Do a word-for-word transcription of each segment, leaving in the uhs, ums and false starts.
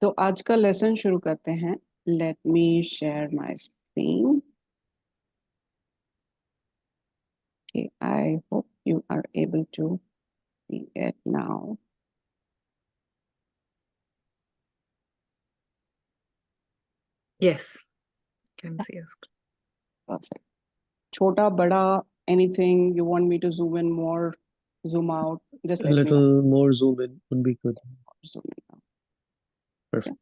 तो आज का लेसन शुरू करते हैं. Let me share my screen. Okay, I hope you are able to see it now. Yes, can see your screen. Perfect. छोटा बड़ा, anything you want me to zoom in more, zoom out, just A let me know. Little more zoom in would be good. Zoom in out. Perfect.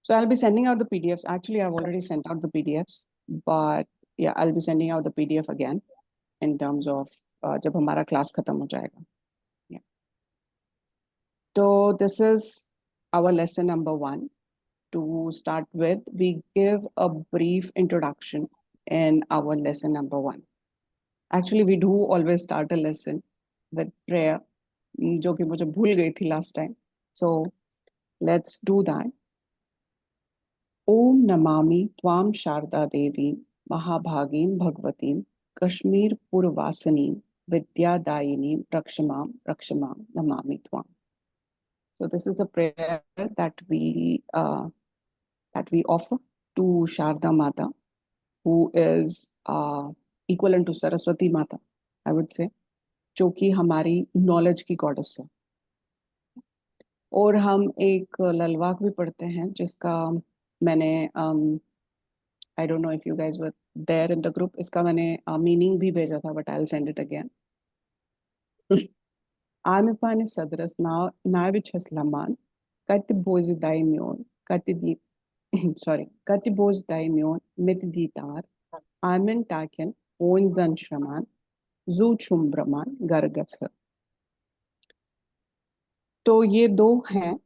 So I'll be sending out the P D Fs. Actually, I've already sent out the P D Fs, but yeah, I'll be sending out the P D F again in terms of uh, जब हमारा class खत्म हो जाएगा. Yeah. So this is our lesson number one. To start with, we give a brief introduction in our lesson number one. Actually, we do always start a lesson with prayer, mm, जो कि मुझे भूल गई थी last time. So let's do that. Om namami tvam sharda devi mahabhagim bhagavatim kashmir purvasinim vidyadayini rakshamam rakshamam namami tvam. So this is the prayer that we uh, that we offer to Sharda Mata, who is uh, equivalent to Saraswati Mata, I would say, जो कि हमारी knowledge की goddess है. और हम एक ललवाक भी पढ़ते हैं, जिसका मैंने, um, I don't know if you guys were there in the group, इसका मैंने मीनिंग भी भेजा था, but I'll send it again. Ami pani sadras na naivichas laman kati bozi daimion kati di sorry kati bozi daimion meti ditar amen taken onzan shaman zu chumbraman gargatsa. तो ये दो हैं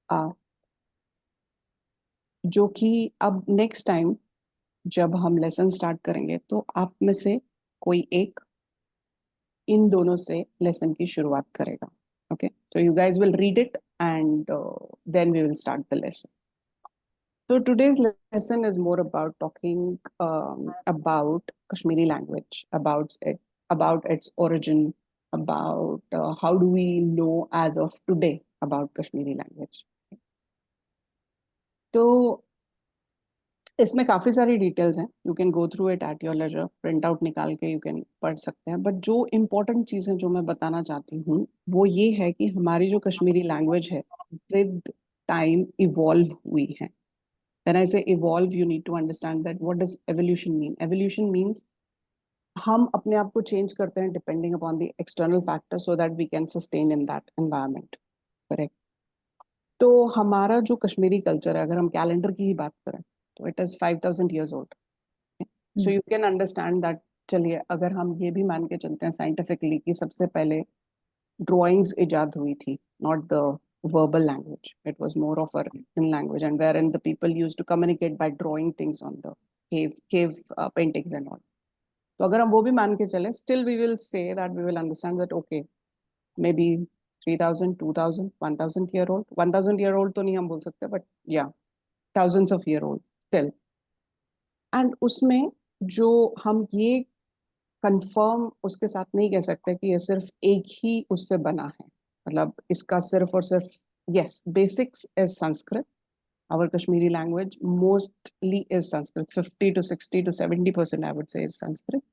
आ, जो कि अब नेक्स्ट टाइम जब हम lesson start करेंगे, तो आप में से कोई एक इन दोनों से लेसन की शुरुआत करेगा. Okay, so you guys will read it and then we will start the lesson. So today's lesson is more about talking um, about Kashmiri language, about it, about its origin, about uh, how do we know as of today about Kashmiri language. तो इसमें काफी सारी details हैं. You can go through it at your leisure. Print out निकाल के you can पढ़ सकते हैं. बट जो इम्पोर्टेंट चीजें जो मैं बताना चाहती हूँ, वो ये है कि हमारी जो कश्मीरी लैंग्वेज है, विद टाइम इवॉल्व हुई है. When I say evolve, you need to understand that what does evolution mean. Evolution means हम अपने आप को चेंज करते हैं depending upon the external factor so that we can sustain in that environment. Correct. तो हमारा जो कश्मीरी कल्चर है, अगर हम कैलेंडर की ही बात करें, तो it is five thousand years old. So you can understand that. चलिए, अगर हम ये भी मान के चलते हैं साइंटिफिकली कि सबसे पहले ड्राइंग्स इजाद हुई थी, not the verbal language, it was more of a written language and wherein the people used to communicate by drawing things on the cave cave paintings and all. तो अगर हम वो भी मान के चले, still we will say that we will understand that okay, maybe three thousand, two thousand, one thousand year old. One thousand year old तो नहीं हम बोल सकते, but yeah, thousands of year old still. And उसमें जो हम ये confirm उसके साथ नहीं कह सकते कि ये सिर्फ एक ही उससे बना है, मतलब इसका सिर्फ और सिर्फ, yes, basics is Sanskrit. Our Kashmiri language mostly is Sanskrit. Fifty to sixty to seventy percent, I would say, is Sanskrit.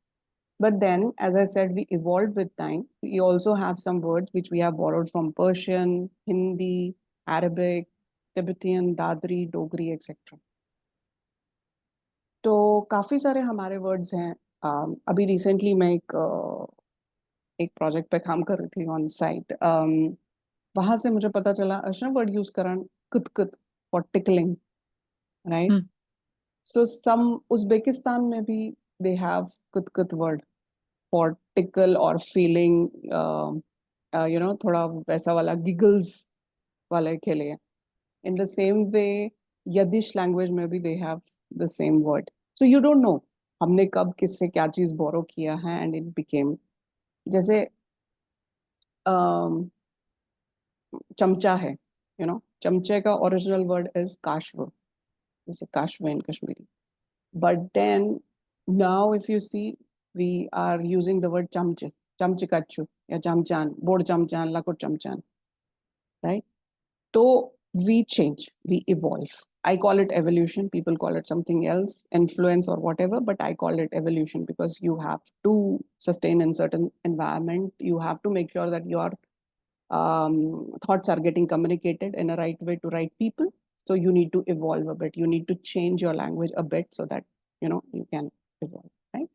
But then, as I said, we evolved with time. We also have some words which we have borrowed from Persian, Hindi, Arabic, Tibetan, Dadri, Dogri, et cetera. तो काफी सारे हमारे words हैं. अभी recently मैं एक एक project पे काम कर रही थी ऑन साइट. वहां से मुझे पता चला, अशना वर्ड यूज करण, कुत कुत for tickling, right? So some, Uzbekistan में भी they have कुत कुत word for tickle or feeling, you know, थोड़ा वैसा वाला गिगल्स वाले के लिए. In the same way, Yiddish language में भी they have the same word. So you don't know हमने कब किससे क्या चीज बोरो किया है and it became, जैसे चमचा है, यू नो, चमचे का original word is काशव, जैसे काशव in Kashmiri. But then now if you see, we are using the word चमचे, चमचे कच्चू या चमचान, बोड़ चमचान, लकुट चमचान, right? तो we change, we evolve. I call it evolution, people call it something else, influence or whatever, but I call it evolution because you have to sustain in certain environment. You have to make sure that your um, thoughts are getting communicated in a right way to right people. So you need to evolve a bit. You need to change your language a bit so that you know you can evolve, right?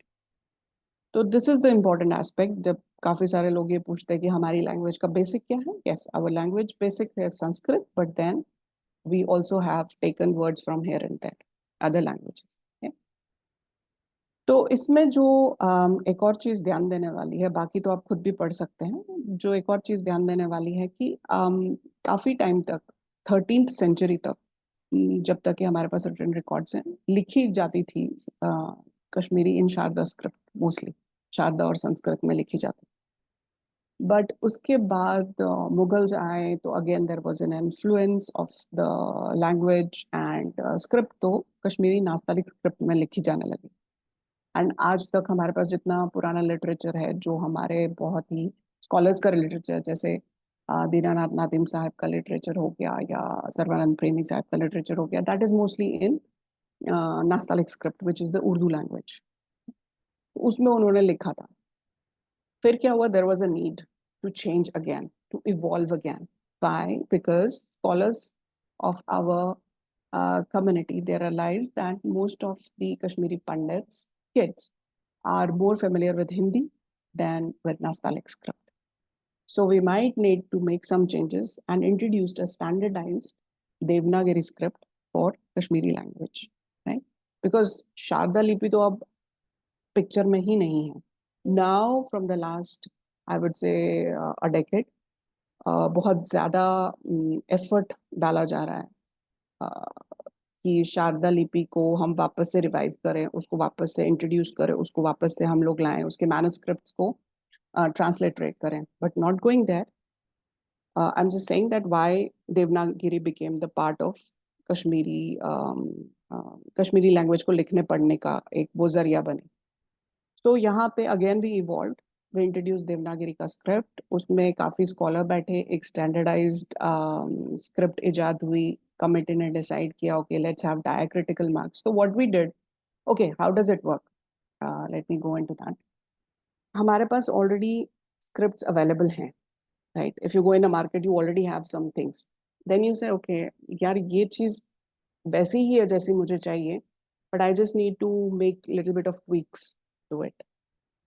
तो this is the important aspect. जब काफी सारे लोग ये पूछते हैं कि हमारी लैंग्वेज का बेसिक क्या है, yes, our language basic है Sanskrit, but then we also have taken words from here and there, other languages. तो इसमें जो um, एक और चीज ध्यान देने वाली है, बाकी तो आप खुद भी पढ़ सकते हैं, जो एक और चीज ध्यान देने वाली है कि um, काफी टाइम तक, थर्टीन्थ सेंचुरी तक, जब तक कि हमारे पास रिटन रिकॉर्ड्स हैं, लिखी जाती थी कश्मीरी इन शारदा स्क्रिप्ट, मोस्टली शारदा और संस्कृत में लिखी जाती। बट उसके बाद मुगल्स आए तो again there was an influence of the language and script, तो कश्मीरी नास्तालिक स्क्रिप्ट में लिखी जाने लगी। एंड आज तक हमारे पास जितना पुराना लिटरेचर है, जो हमारे बहुत ही स्कॉलर्स का लिटरेचर, जैसे दीनानाथ नादिम साहब का लिटरेचर हो गया या सर्वानंद प्रेमी साहब का लिटरेचर हो गया, that is mostly in Nastaliq script, which is the Urdu language। उसमें उन्होंने लिखा था। फिर क्या हुआ? There was a need to change again, to evolve again. Why? Because scholars of our uh, community, they realize that most of the Kashmiri Pandits' kids are more familiar with Hindi than with Nastaliq script. So we might need to make some changes and introduce a standardized Devanagari script for Kashmiri language, right? Because Sharda Lipi तो अब picture में ही नहीं है। Now from the last, I would say, uh, a decade, uh, बहुत ज़्यादा effort डाला जा रहा है uh, कि शारदा लिपि को हम वापस से रिवाइव करें, उसको वापस से इंट्रोड्यूस करें, उसको वापस से हम लोग लाएं, उसके मैनस्क्रिप्ट्स को ट्रांसलिटरेट करें, but not going there. I'm just saying that why Devanagari became the part of Kashmiri, um, uh, Kashmiri language को लिखने पढ़ने का एक वो जरिया बने। तो यहाँ पे again we evolved, we introduced Devanagari का स्क्रिप्ट, उसमें काफी स्कॉलर बैठे, एक स्टैंडर्डाइज्ड स्क्रिप्ट इजाद हुई। कमेटी ने डिसाइड किया, okay, let's have diacritical marks. So what we did, okay, how does it work? Let me go into that. हमारे पास ऑलरेडी स्क्रिप्ट्स अवेलेबल हैं, right? If you go in a market, you already have some things. Then you say, okay, यार, ये चीज वैसी ही है जैसी मुझे चाहिए, but I just need to make little bit of tweaks to it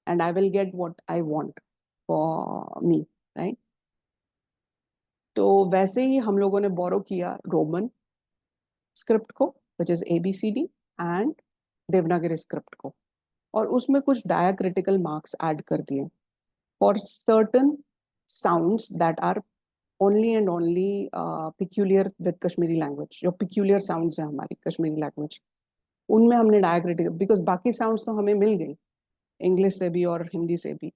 and I will get what I want for me, right? तो वैसे ही हम लोगों ने बोरो किया रोमन स्क्रिप्ट को, which is A B C D, and Devanagari script को, और उसमें कुछ डायक्रिटिकल मार्क्स ऐड कर दिए for certain sounds that are only and only peculiar with Kashmiri language. जो पिक्यूलियर साउंड्स हैं हमारी कश्मीरी लैंग्वेज, उनमें हमने डायक्रिटिकल, बिकॉज बाकी साउंड्स तो हमें मिल गई इंग्लिश से भी और हिंदी से भी,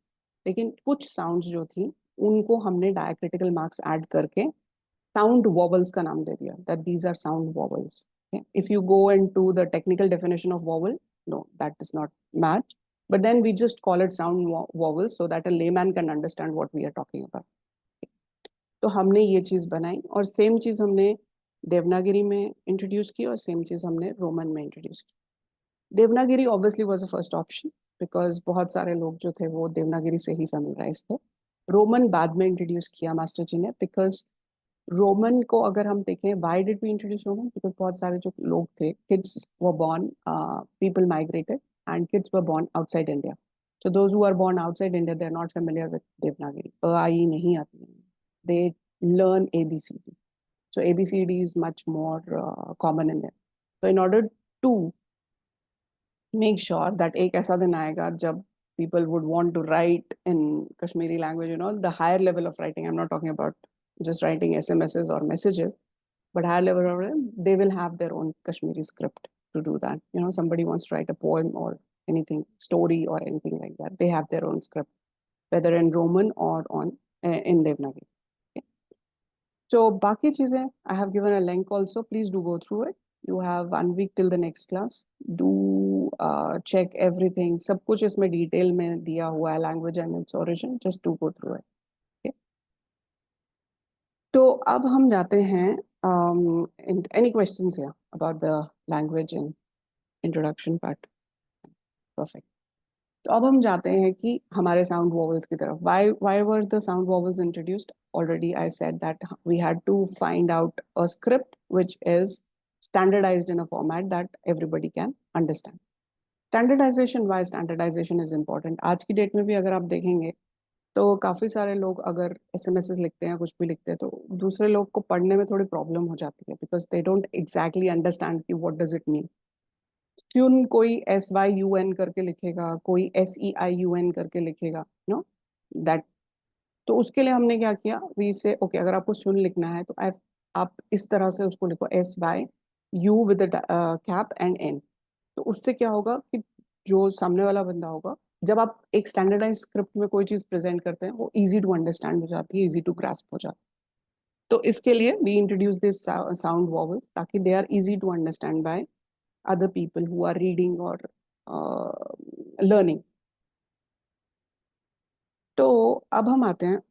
लेकिन कुछ साउंड्स जो थी उनको हमने डायक्रिटिकल मार्क्स ऐड करके साउंड वॉवल्स का नाम दे दिया, that these are sound vowels. If you go into the technical definition of vowel, no, that does not match. But then we just call it sound vowels so that a layman can understand what we are talking about. तो हमने ये चीज बनाई और same चीज हमने देवनागरी में introduce की और सेम चीज हमने रोमन में इंट्रोड्यूस की। Devanagari obviously was a first option because बहुत सारे लोग जो थे वो देवनागरी से ही फेमिलराइज थे। रोमन बाद में इंट्रोड्यूस किया मास्टर जी ने, बिकॉज रोमन को अगर हम देखें, why did we introduce Roman? Because बहुत सारे जो लोग थे, kids were born, people migrated and kids were born outside India. So those who are born outside India, they are not familiar with Devanagari. अ आ ई नहीं आती है। They learn A B C D. So A B C D is much more common in them. So in order to make sure that एक ऐसा दिन आएगा जब people would want to write in Kashmiri language, you know, the higher level of writing. I'm not talking about just writing S M Ss or messages, but higher level of writing, they will have their own Kashmiri script to do that. You know, somebody wants to write a poem or anything, story or anything like that, they have their own script, whether in Roman or on uh, in Devanagari. Okay. So बाकी चीजें, I have given a link also. Please do go through it. You have one week till the next class. Do uh, check everything. सब कुछ इसमें detail में दिया हुआ है, language and its origin. Just do go through it. Okay. तो अब हम जाते हैं, um, any questions here about the language and introduction part? Perfect. तो अब हम जाते हैं कि हमारे साउंड वॉवल्स की तरफ. Why why were the sound vowels introduced? Already I said that we had to find out a script which is standardized in a format that everybody can understand. Standardization, why standardization is important? आज की date में भी अगर आप देखेंगे तो काफी सारे लोग अगर एसएमएस लिखते हैं, कुछ भी लिखते हैं, तो दूसरे लोग को पढ़ने में थोड़ी प्रॉब्लम हो जाती है because they don't exactly understand कि what does it mean. स्युन कोई एस वाई यू एन करके लिखेगा, कोई S E I U N करके लिखेगा, नो दैट. तो उसके लिए हमने क्या किया, वी से ओके, अगर आपको स्युन लिखना है तो आप आप इस तरह से उसको लिखो, S Y U with a cap and N. तो उससे क्या होगा कि जो सामने वाला बंदा होगा, जब आप एक स्टैंडर्डाइज स्क्रिप्ट में कोई चीज प्रेजेंट करते हैं, वो इजी टू अंडरस्टैंड हो जाती है, इजी टू ग्रास्प हो जाती है. तो इसके लिए we introduce this sound vowels ताकि they are easy to understand by other people who are reading or learning. तो अब हम आते हैं,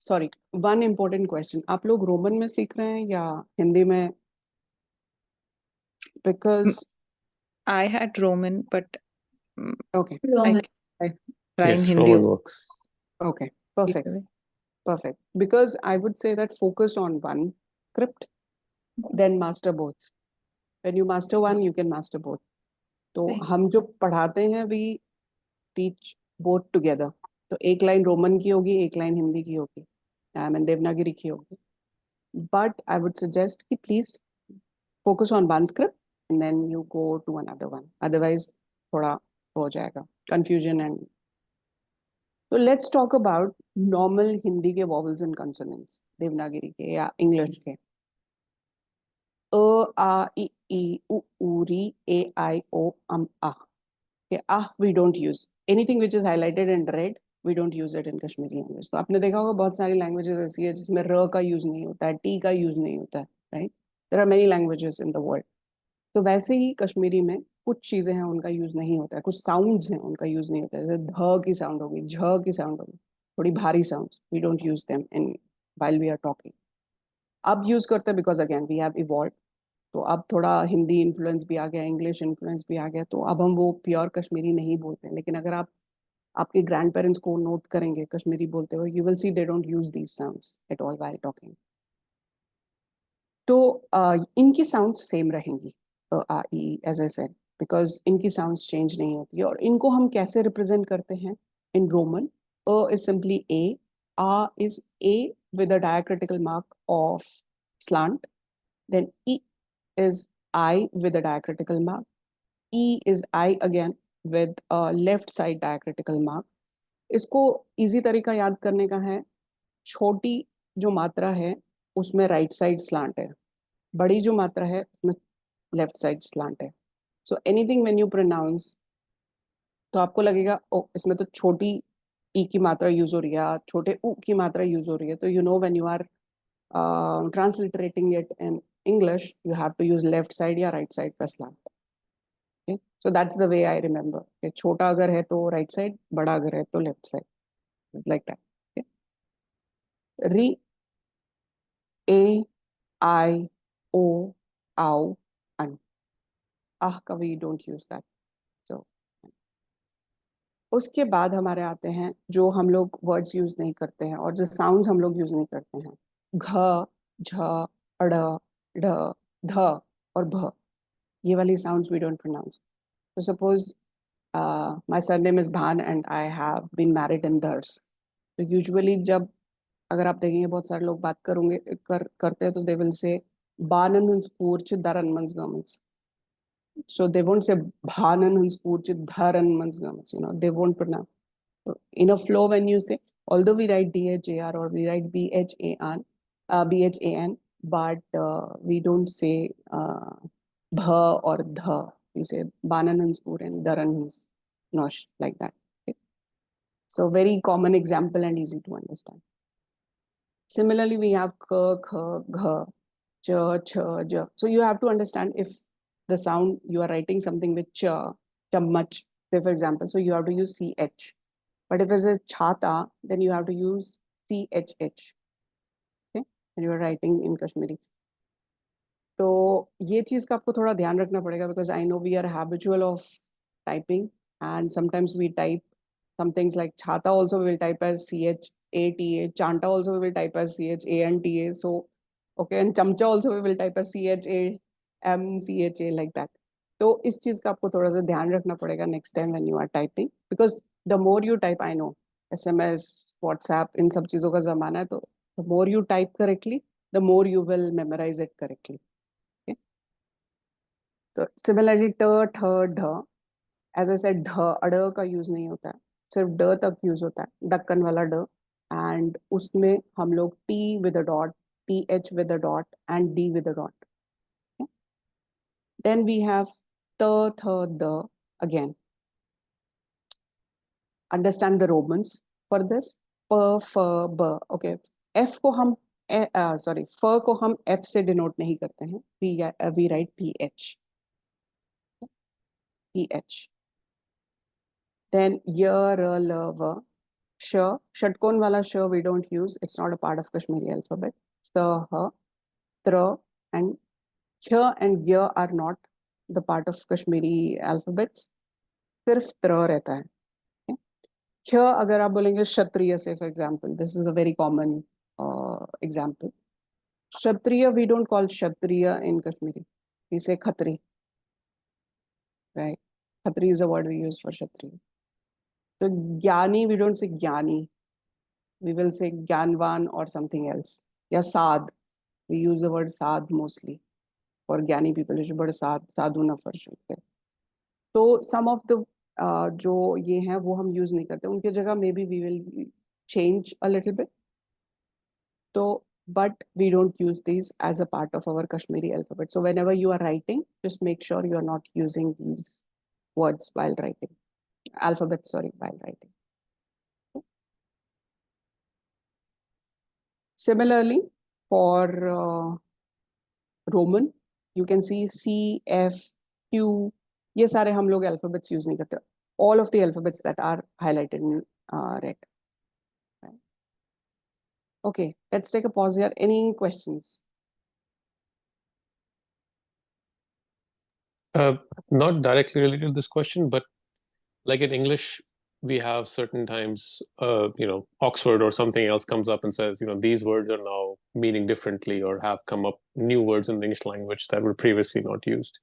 सॉरी, वन इम्पोर्टेंट क्वेश्चन. आप लोग रोमन में सीख रहे हैं या हिंदी में? Because I had Roman, but okay, I, I try in Yes, Hindi. Roman works. Okay, perfect, Either way. Perfect. Because I would say that focus on one script, then master both. When you master one, you can master both. तो Right. हम जो पढ़ाते हैं, we teach both together. तो एक line Roman की होगी, एक लाइन हिंदी की होगी, आई मीन देवनागरी की होगी. But I would suggest कि please focus on one script and then you go to another one. Otherwise थोड़ा हो जाएगा कंफ्यूजन एंड. तो let's talk about normal Hindi के वॉवल्स एंड कॉन्सोनेंट्स, देवनागरी के या इंग्लिश के. अ, आ, इ, ई, उ, ऊ, री, ए, आई, ओ, अम, आ. ये आ we don't use. Anything which is highlighted in red, we don't use it in Kashmiri language. तो आपने देखा होगा बहुत सारी लैंग्वेजेस ऐसी है जिसमें र का यूज नहीं होता है, टी का यूज नहीं होता है, right? There are many languages in the world. तो वैसे ही कश्मीरी में कुछ चीजें हैं उनका यूज नहीं होता है, कुछ साउंड्स हैं उनका यूज नहीं होता है. जैसे ध की साउंड होगी, झ की साउंड होगी, थोड़ी भारी sounds, we don't use them in while we are talking. अब यूज करते हैं because again we have evolved. तो अब थोड़ा हिंदी इन्फ्लुएंस भी आ गया, इंग्लिश इन्फ्लुएंस भी आ गया, तो अब हम वो प्योर कश्मीरी नहीं बोलते हैं. लेकिन अगर आप आपके ग्रैंड पेरेंट्स को नोट करेंगे कश्मीरी बोलते हुए, you will see they don't use these sounds at all while talking. तो uh, इनकी साउंड सेम रहेंगी, अ, आ, ई, एज आई सेड, बिकॉज इनकी साउंड्स चेंज नहीं होती है. और इनको हम कैसे रिप्रेजेंट करते हैं? In Roman, A is simply A, A is A with a diacritical mark of slant, then E is I with a diacritical mark, E is I again with a left side diacritical mark. इसको easy तरीका याद करने का है, छोटी जो मात्रा है उसमें राइट साइड स्लांट है, बड़ी जो मात्रा है उसमें लेफ्ट साइड स्लांट है. So anything when you pronounce, तो आपको लगेगा ओ, इसमें तो छोटी ई की मात्रा यूज हो रही है, छोटे ऊ की मात्रा यूज हो रही है. तो you know when you are transliterating it in English, you have to use left side या राइट साइड का slant. Okay, so that's the way I remember. छोटा अगर है तो राइट साइड, बड़ा अगर है तो लेफ्ट साइड, लाइक दैट. री, ए, आई, ओ, आउ, अन. आह का we don't use that. So उसके बाद हमारे आते हैं जो हम लोग वर्ड्स यूज नहीं करते हैं और जो साउंड्स हम लोग यूज नहीं करते हैं. घ, झ, ड़, ढ, ध और भ, ये वाली sounds we don't pronounce. So suppose my surname is Bhan and I have been married in Dhars. तो यूजुअली जब अगर आप देखेंगे बहुत सारे लोग बात करेंगे कर करते हैं तो they will say बानन हुंस्कूर च दरन मंज गमस. So they won't say भानन हुंस्कूर च धरन मंज गमस. You know, they won't pronounce. So in a flow, when you say, although we write D H A R or we write B H A N, uh, B H A N, but uh, we don't say uh, bh or dh. We say बानन हुंस्कूर and दरन हुंस नोश, like that. Okay? So very common example and easy to understand. Similarly, we have k, kh, gh, ch, ch, j. So you have to understand if the sound you are writing something with ch, chammach, say for example, so you have to use C H. But if it's a chata, then you have to use C H H. Okay, when you are writing in Kashmiri. तो ये चीज का आपको थोड़ा ध्यान रखना पड़ेगा, because I know we are habitual of typing, and sometimes we type some things like chhata also we will type as C H A T A, chanta also we will type as C H A N T A. So, okay, and chamcha also we will type as C H A M C H A, like that. तो इस चीज का आपको थोड़ा सा ध्यान रखना पड़ेगा next time when you are typing, because the more you type, I know, S M S, WhatsApp, इन सब चीजों का जमाना है, तो the more you type correctly, the more you will memorize it correctly. Okay? तो similarly, ट, ठ, ढ, as I said, ढ, अड़ का यूज नहीं होता है, सिर्फ ड तक यूज होता है, ढक्कन वाला ड, and उसमें हम लोग T with a dot, T H with a dot and D with a dot. Okay? Then we have th, th, th again. Understand the Romans for this. P, F, B. Okay, F को हम, sorry, फ को हम F से denote नहीं करते हैं, we, we write P H. P H. Then य, र, ल, व, श, षटकोण वाला श we don't use, it's not a part of Kashmiri alphabet. स, ह, त्र, and क्ष and य are not the part of Kashmiri alphabets. सिर्फ त्र रहता है. क्ष अगर आप बोलेंगे क्षत्रिय से, for example, this is a very common example. Kshatriya, we don't call Kshatriya in Kashmiri. We say Khatri. Right? Khatri is a word we use for Kshatriya. So Gyani, we don't say Gyani. We will say Gyanvan or something else. या साध. We use the word साध mostly for ज्ञानी people. बड़े साध, साधु ना फर्श होते. तो some of the जो ये हैं वो हम यूज नहीं करते, उनकी जगह maybe we will change a little bit. तो but we don't use these as a part of our Kashmiri alphabet. So whenever you are writing, just make sure you are not using these words while writing, alphabet, sorry, while writing. Similarly, for uh, Roman, you can see C, F, Q. ये सारे हम लोग alphabets use नहीं करते. All of the alphabets that are highlighted in uh, red. Okay, let's take a pause here. Any questions? Uh, not directly related to this question, but like in English, we have certain times, uh, you know, Oxford or something else comes up and says, you know, these words are now meaning differently or have come up new words in the English language that were previously not used.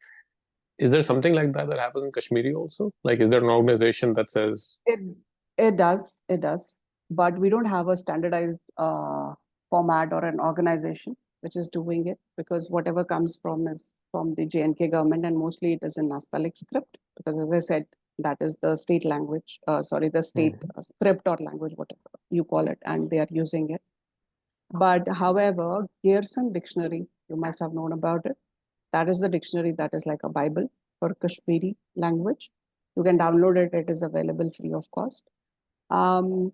Is there something like that that happens in Kashmiri also? Like, is there an organization that says? It, it does, it does. But we don't have a standardized uh, format or an organization which is doing it, because whatever comes from is from the J and K government, and mostly it is in Nastaliq script, because as I said, that is the state language, uh, sorry, the state mm-hmm. uh, script or language, whatever you call it, and they are using it. But however, Grierson Dictionary, you must have known about it. That is the dictionary that is like a Bible for Kashmiri language. You can download it. It is available free of cost. Um,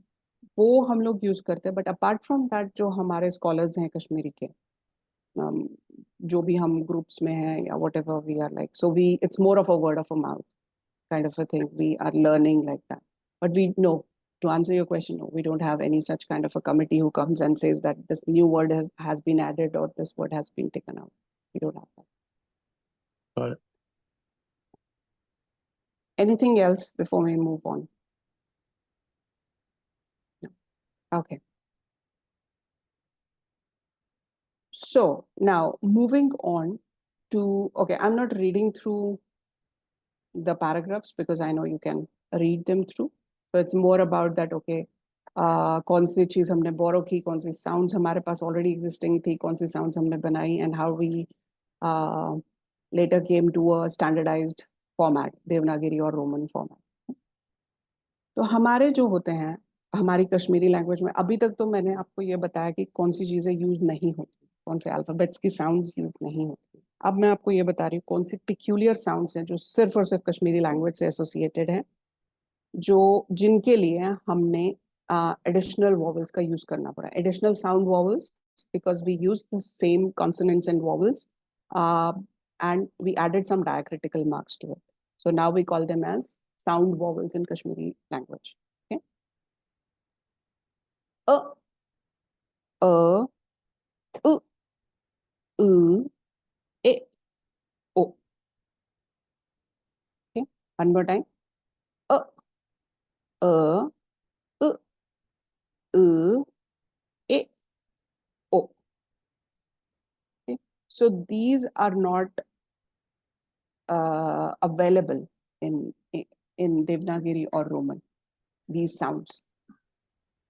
वो हम लोग use करते हैं, but apart from that, जो हमारे scholars हैं कश्मीरी के, um, जो भी हम ग्रुप्स में हैं या whatever we are like, so we, it's more of a word of a mouth kind of a thing. We are learning like that, but we know, to answer your question, no, we don't have any such kind of a committee who comes and says that this new word has, has been added or this word has been taken out. We don't have that. Got it. Anything else before we move on? No. Okay. So now moving on to, okay, I'm not reading through the paragraphs because I know you can read them through. So it's more about that, okay, uh, कौन सी चीज हमने बोरो की, कौन सी sounds हमारे पास already existing थी, कौन सी sounds हमने बनाई, and how we uh, later came to a standardized format, Devanagiri or Roman format. तो हमारे जो होते हैं हमारी कश्मीरी लैंग्वेज में, अभी तक तो मैंने आपको ये बताया कि कौन सी चीजें यूज नहीं होती, कौन से अल्फाबेट्स की साउंड्स यूज नहीं होती. अब मैं आपको ये बता रही हूँ कौन सी पिक्यूलियर साउंड्स हैं जो सिर्फ और सिर्फ कश्मीरी लैंग्वेज से एसोसिएटेड हैं, जो, जिनके लिए हमने एडिशनल वॉवल्स का यूज करना पड़ा. Additional sound vowels, because we use the same consonants and vowels, and we added some diacritical marks to it. So now we call them as sound vowels in Kashmiri language. Okay. A, अ, उ, उ, ए, ओ। Okay, one more time. अ, अ, उ, उ, ए, ओ। Okay. So these are not uh, available in in Devanagari or Roman. These sounds.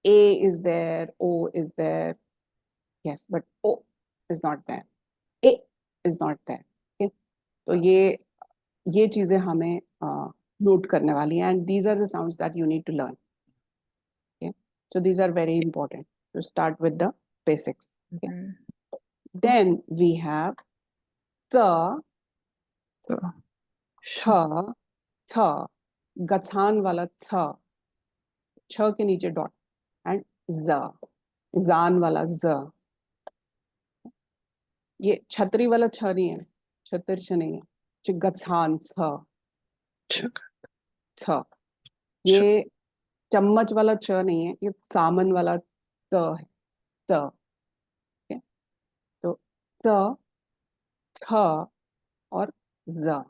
A is there, O is there. Yes, but O is not there. A is not there. Okay. तो ये ये चीजें हमें note करने वाली हैं, and these are the sounds that you need to learn. Okay. So these are very important to start with the basics. Okay. Mhm. Then we have the So, थ, थ, गथान वाला थ, छ के नीचे डॉट, एंड ज, जान वाला ज। ये छतरी वाला छ नहीं है, छतर छ नहीं है, च गथान छ, check. छ। ये चम्मच वाला च नहीं है, ये सामन वाला त है, त। ठीक है, तो त, थ और ज।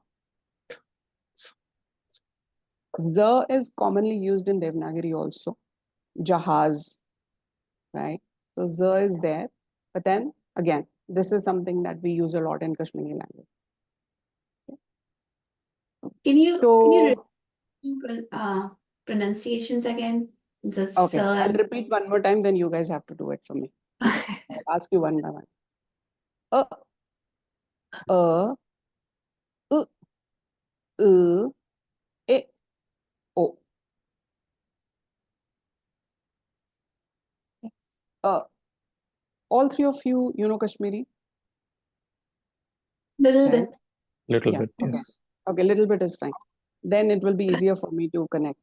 ज is commonly used in Devanagari also. Jahaz, right? So z is there, but then again, this is something that we use a lot in Kashmiri language. Can you can you So repeat pro- uh, pronunciations again? The okay, I'll sir. Repeat one more time. Then you guys have to do it for me. I'll ask you one by one. A, a, u, u, e, o. Uh, all three of you, you know Kashmiri? Little Right? Bit. Little Yeah, bit, okay. Yes. Okay, little bit is fine. Then it will be easier for me to connect.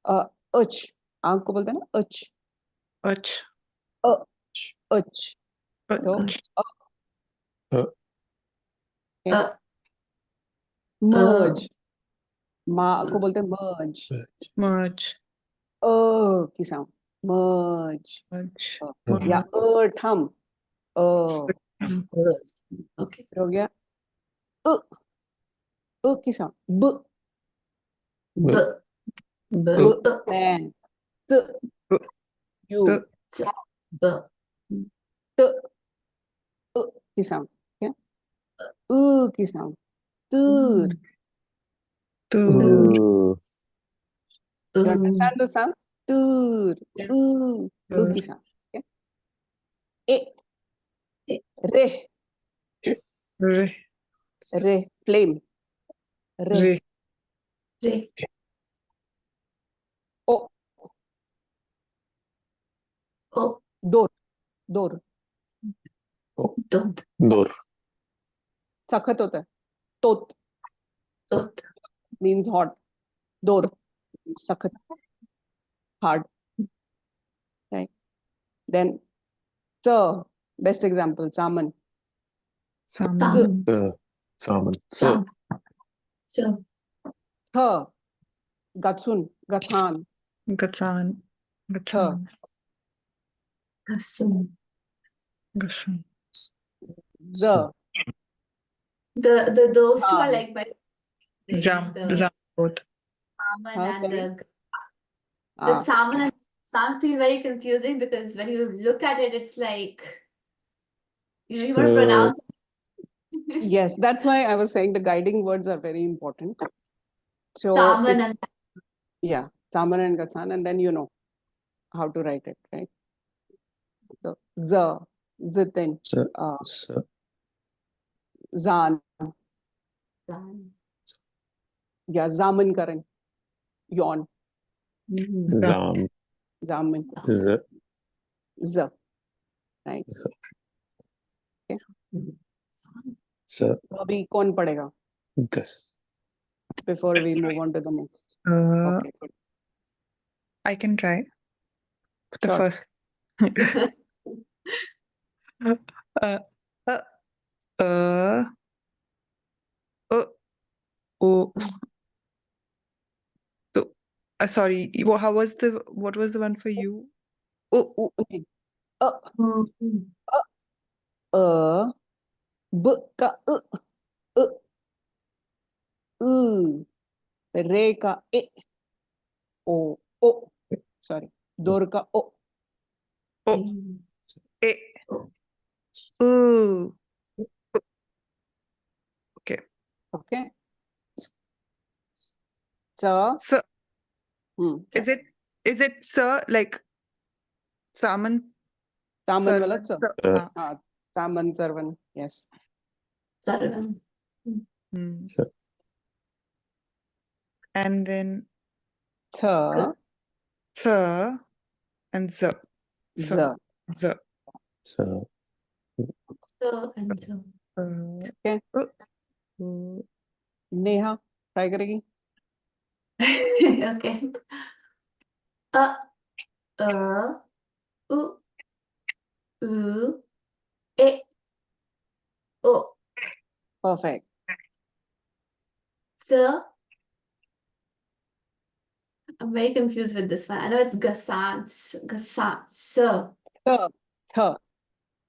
Uh, ach. आंख को बोलते हैं ना, ach. Ach. Uh, ach. Ach. तो Ach. अ, अ। okay. अ। Merge. माँ को बोलते हैं merge. Merge. अ की साउंड, merge. Merge. अ, Merge. या अ ठम, अ। Okay. हो गया। अ, अ की साउंड, ब। B. B. ब, मैं, त, ब, यू, त, B. त, अ की साउंड, ठीक है? उ की साउंड, तूर। तू, Ooh. You understand the sound? तूर, उ, उ की साउंड, ठीक है? ए, रे, रे, रे, फ्लेम, रे, रे, Re. ओ, O. दोर, दोर, Dod. Dor. सख्त होता है, तोत, Dod. Means hot, दोर, सख्त, hard, right? Then the best example, salmon, salmon, Sam. Uh, Saman. So, Sam. So. थ, गथुन, गथान, गचान, थ, गचान, Sam. गसन, ज, The the those two are Sam. Like, but jam, the जाम, बहुत. Saman हाँ, and sorry. The the हाँ, Saman and Sam feel very confusing because when you look at it, it's like, you know, you want to So- pronounce Yes, that's why I was saying the guiding words are very important. So Saman if, and yeah, Saman and Gasan, and then you know how to write it, right? So, the, the thing, so, uh, so, Zan, Sam. yeah, Zaman Karan, yawn, Mhm. Zam. Zaman, Z. Z, right? Z. Okay. So, तो अभी कौन पढ़ेगा Gus. before we move on to the next? Uh, Okay, good. I can try. The Sure. First. uh, uh, uh, uh, oh. So, uh, sorry. What, how was the, what was the one for you? Oh, U, नहीं, अ, अ, ब का उ, उ, उ, रे का ए, ओ, ओ, sorry, दोर का ओ। ओ, ए, उ, ओके। ओके। स, स, हम्म, is it, is it स, like, सामन, सामन वाला सर्वन, स। स, हाँ। हाँ, सामन, सर्वन, यस। सर्वन। हम्म। स, And then थ, थ and ज, स, ज। ज, स, So and so. A, okay. उ, उ, नेहा ट्राई करेगी? Okay. अ, अ, उ, उ, ए, ओ। Perfect. So, I'm very confused with this one. I know it's गच्छान, गच्छान, स, थ, थ,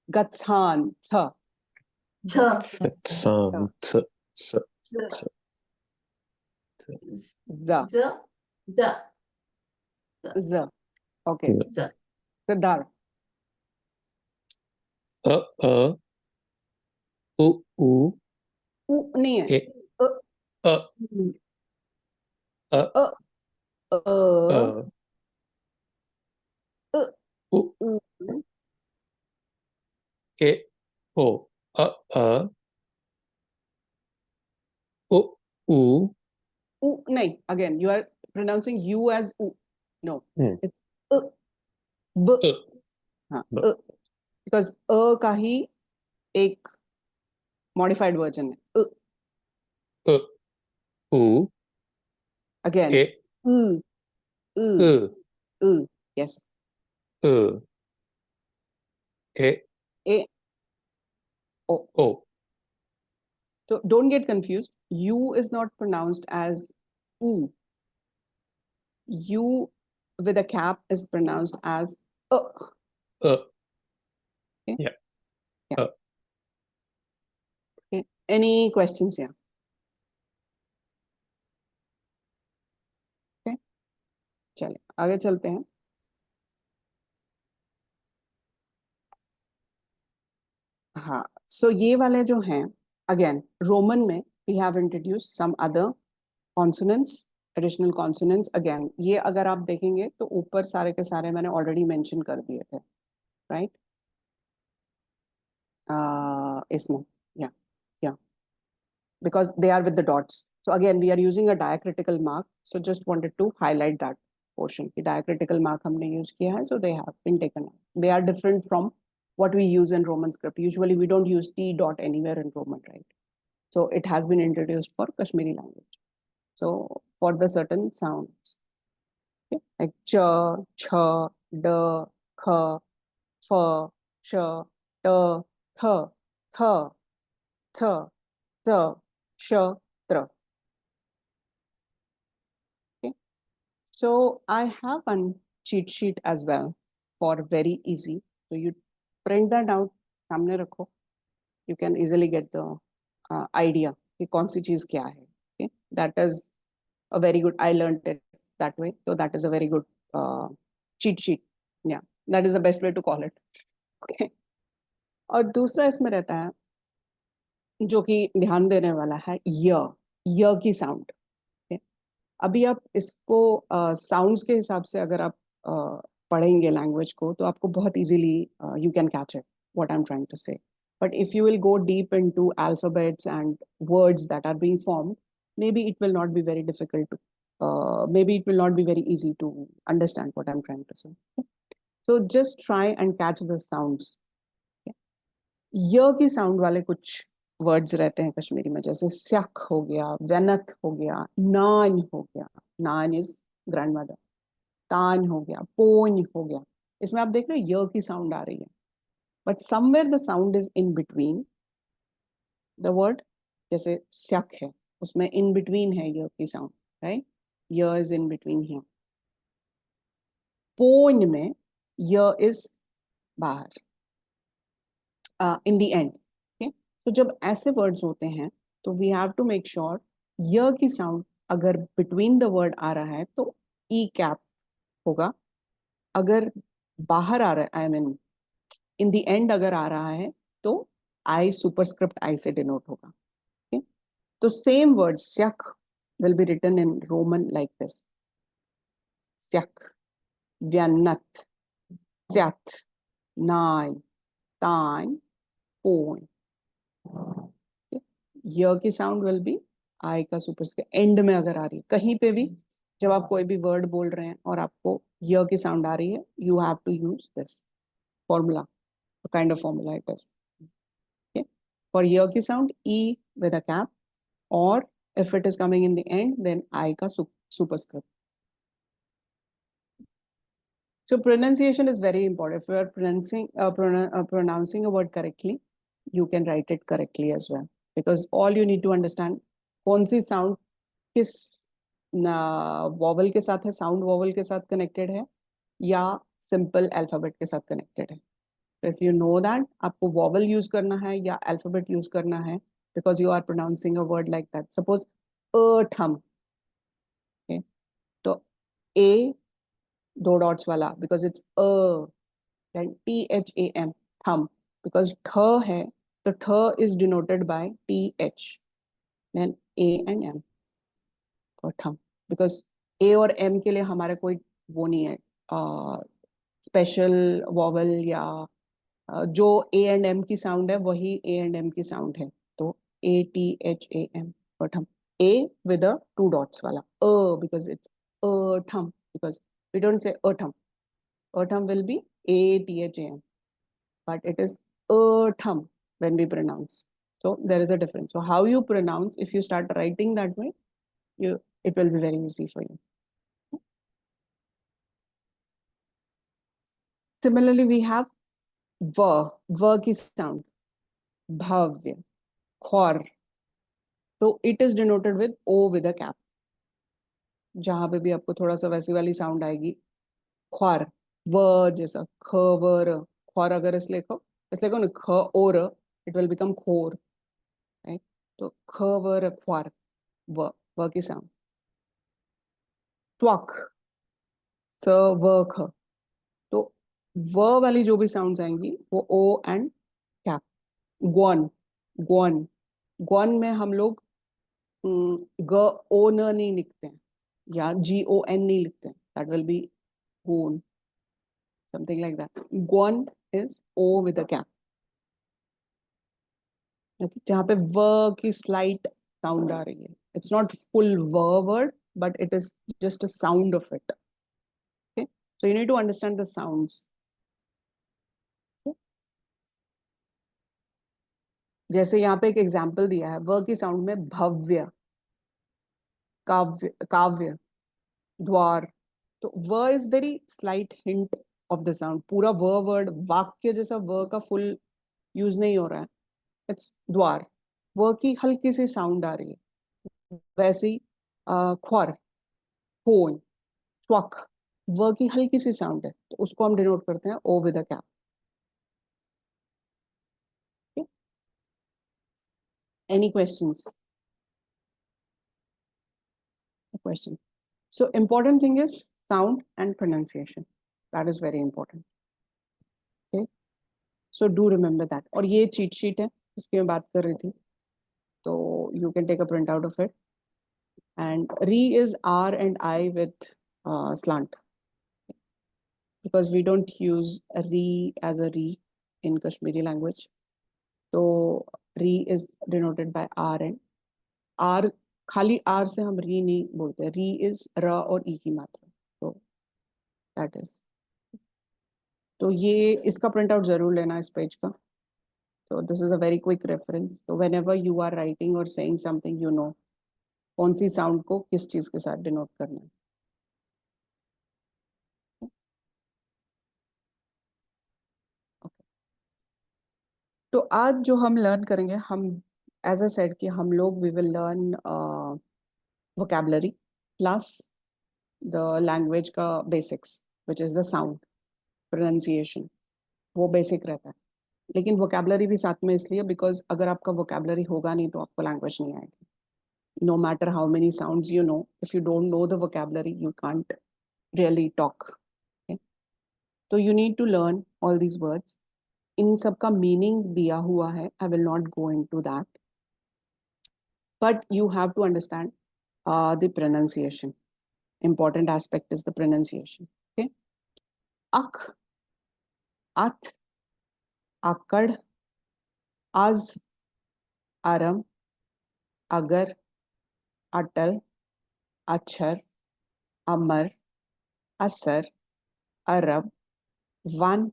गच्छान, थ, थ, गच्छान, थ, स, ज, स, ज, ज, ज, ज। ओके, ज। सिद्धार्थ। अ, अ, उ, उ, उ नहीं है। ए, अ, अ, अ, अ, अ, अ, उ, उ, उ, ए, ओ, अ, अ, उ, उ, उ नहीं, again, you are pronouncing U as उ। No, hmm. it's उ, ब। उ, हाँ, ब। उ। बिकॉज अ का ही एक मॉडिफाइड वर्जन है। उ, उ, उ, अगेन, ए, उ, उ, उ, उ, यस। उ, ए, ए, ओ। ओ। So don't get confused. U is not pronounced as u. U with a cap is pronounced as uh. Uh. Okay. Yeah. Yeah. Uh. Okay. Any questions here? Okay. चलिए, आगे चलते हैं। हाँ, सो ये वाले जो हैं, अगेन, रोमन में we have introduced some other consonants, additional consonants. Again, ये अगर आप देखेंगे तो ऊपर सारे के सारे मैंने ऑलरेडी मेंशन कर दिए थे, राइट? इसमें, या, या, because they are with the dots. So again, we are using a diacritical mark. So just wanted to highlight that portion. कि diacritical mark हमने यूज किया है, so they have been taken out. They are different from what we use in Roman script. Usually we don't use T dot anywhere in Roman, right? So it has been introduced for Kashmiri language. So for the certain sounds, okay, like ch, ch, d, kh, f, sh, t, th, th, th, sh, tr. Okay. So I have one cheat sheet as well for very easy. So you print that out, सामने रखो. You can easily get the uh, idea कि कौन सी चीज क्या है. Okay, that is a very good. I learned it that way. So that is a very good uh, cheat sheet. Yeah, that is the best way to call it. Okay. और दूसरा इसमें रहता है जो कि ध्यान देने वाला है, य, य की साउंड. अभी आप इसको साउंड्स के हिसाब से अगर आप uh, पढ़ेंगे लैंग्वेज को, तो आपको बहुत easily you can catch it what I'm trying to say. But if you will go deep into alphabets and words that are being formed, maybe it will not be very difficult to, uh, maybe it will not be very easy to understand what I'm trying to say. So just try and catch the sounds. य की sound वाले कुछ words रहते हैं कश्मीरी में, जैसे स्यक हो गया, व्यनत हो गया, नान हो गया. नान इज ग्रैंडमदर. तान हो गया, पोन हो गया. इसमें आप देख रहे हो य की साउंड आ रही है, but somewhere the sound is in between the word. जैसे स्यक है, उसमें इन बिटवीन है य की साउंड, राइट? य is in between here. पोन में य इज बाहर, in the end. Okay, तो जब ऐसे वर्ड्स होते हैं तो we have to make sure य की साउंड अगर बिटवीन द वर्ड आ रहा है तो ई कैप होगा, अगर बाहर आ रहा है, I mean in the end अगर आ रहा है तो आई सुपरस्क्रिप्ट आई से डिनोट होगा. ठीक है, तो same word स्यक will be written in Roman like this: स्यक, व्यनत, स्यात, नाय, ताय, पोय. य की साउंड विल बी आई का सुपरस्क्रिप्ट एंड में अगर आ रही है कहीं पे भी, जब आप कोई भी वर्ड बोल रहे हैं और आपको य की साउंड आ रही है, you have to use this formula, kind of formula it is. Okay, for य की sound E with a cap, और if it is coming in the end then आई का superscript. So pronunciation is very important. If you are pronouncing uh, pronou- uh, pronouncing a word correctly, you can write it correctly as well, because all you need to understand कौन सी sound किस vowel के साथ है, sound vowel के साथ connected है या simple alphabet के साथ कनेक्टेड है. तो इफ यू नो दैट आपको वॉवल यूज करना है या अल्फाबेट यूज करना है, because you are pronouncing a word like that, suppose Atham, okay, तो ए दो डॉट्स वाला, because it's a, then T H A M, थम, because ठ है तो ठ is denoted by T H, then A and M for थम, because ए और एम के लिए हमारा कोई वो नहीं है स्पेशल वॉवल या अ, जो ए एंड एम की साउंड है वही ए एंड एम की साउंड है, तो A T H A M, अठम, ए विद टू डॉट्स वाला अ, because it's Atham, because we don't say Atham. Atham will be A T H A M, but it is Atham when we pronounce. So there is a difference. So how you pronounce, if you start writing that way, you it will be very easy for you. Similarly, we have व, व की sound, भव्य, ख्वार, तो it is denoted with O with a cap. जहां पे भी आपको थोड़ा सा वैसी वाली साउंड आएगी, ख्वार, व जैसा, ख व र, ख्वार अगर इसलिए लिखो, इसलिए लिखो ना, ख ओ र, it will become खोर, राइट? तो ख व र ख्वार, व, व की साउंड. त्वक, स व ख, तो व वाली जो भी साउंड्स आएंगी वो ओ एंड कैप. ग्वन, ग्वन, ग्वन में हम लोग ग ओ न नहीं लिखते हैं या जी ओ एन नहीं लिखते हैं, that will be gone, something like that. Gwan is O with a cap. Okay, जहाँ पे व की स्लाइट साउंड आ रही है, it's not full व word, but it is just a sound of it. Okay, so you need to understand the sounds. जैसे यहाँ पे एक एग्जांपल दिया है व की साउंड में, भव्य, काव्य, काव्य, द्वार. तो व is very slight hint of the sound. पूरा व वर्ड, वाक्य जैसा व का फुल यूज नहीं हो रहा है, इट्स द्वार. व की हल्की सी साउंड आ रही है. वैसे ही अ, ख्वार, फोन, स्वक, व की हल्की सी साउंड है, तो उसको हम डिनोट करते हैं O with a cap. Any questions? A question. So important thing is sound and pronunciation. That is very important. Okay. So do remember that. और ये चीट शीट है जिसकी मैं बात कर रही थी, तो you can take a print out of it. And re is R and I with uh, slant, because we don't use a re as a re in Kashmiri language. तो re is denoted by R and R, खाली are से हम री नहीं बोलते, री is र और ई की मात्रा. तो दैट इज, तो ये इसका प्रिंट आउट जरूर लेना इस पेज का. So this is a very quick reference. So whenever you are writing or saying something, you know कौन सी साउंड को किस चीज के साथ डिनोट करना है. Okay. तो आज जो हम लर्न करेंगे, हम, एज आई सेड, कि हम लोग, we will learn vocabulary plus the language का basics, which is the sound, pronunciation. वो बेसिक रहता है। लेकिन वोकेबलरी भी साथ में इसलिए, बिकॉज अगर आपका वोकेबलरी होगा नहीं तो आपको लैंग्वेज नहीं आएगी। No matter how many sounds you know, if you don't know the vocabulary, you can't really talk. Okay? तो you need to learn all these words. इन सब का मीनिंग दिया हुआ है, I will not go into that, but you have to understand the pronunciation. Important aspect is the pronunciation. Okay? अख, अथ, अकड़, अज, अरम, अगर, अटल, अक्षर, अमर, असर, अरब, वन,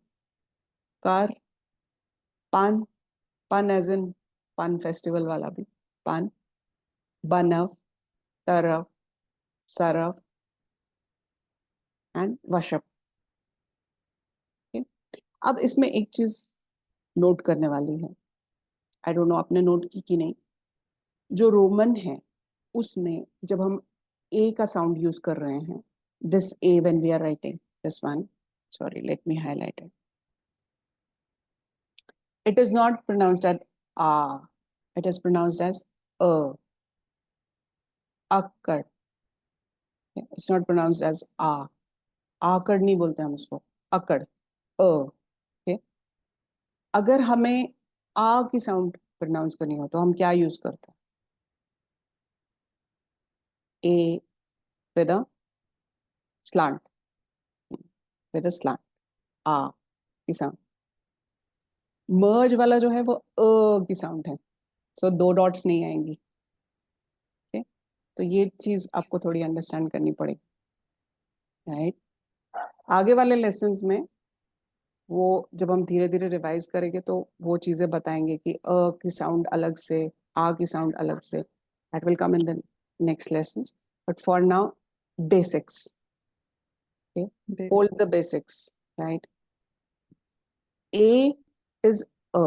कर, पन, पन एज इन पन फेस्टिवल वाला भी, पन, बनव, तरव, सरव एंड वशप। Okay? अब इसमें एक चीज नोट करने वाली है, आई डोंट नो आपने नोट की कि नहीं, जो रोमन है उसमें जब हम ए का साउंड यूज कर रहे हैं, this A, when we are writing this one, sorry, let me highlight it, it is not pronounced as uh, it is pronounced as a, अक्कड़। It's not pronounced as आ, आकड़ नहीं बोलते हम उसको, अकड़, अ। Okay? अगर हमें आ की साउंड प्रोनाउंस करनी हो तो हम क्या यूज करते हैं? A with a slant, with a slant, आ की साउंड। मर्ज वाला जो है वो अ की साउंड है, सो दो डॉट्स नहीं आएंगी। ओके, तो ये चीज आपको थोड़ी अंडरस्टैंड करनी पड़ेगी, राइट? आगे वाले लेसंस में वो जब हम धीरे धीरे रिवाइज करेंगे तो वो चीजें बताएंगे कि अ की साउंड अलग से, आ की साउंड अलग से, that will come in the next lessons, but for now, basics. Okay, hold the basics, right? A is a,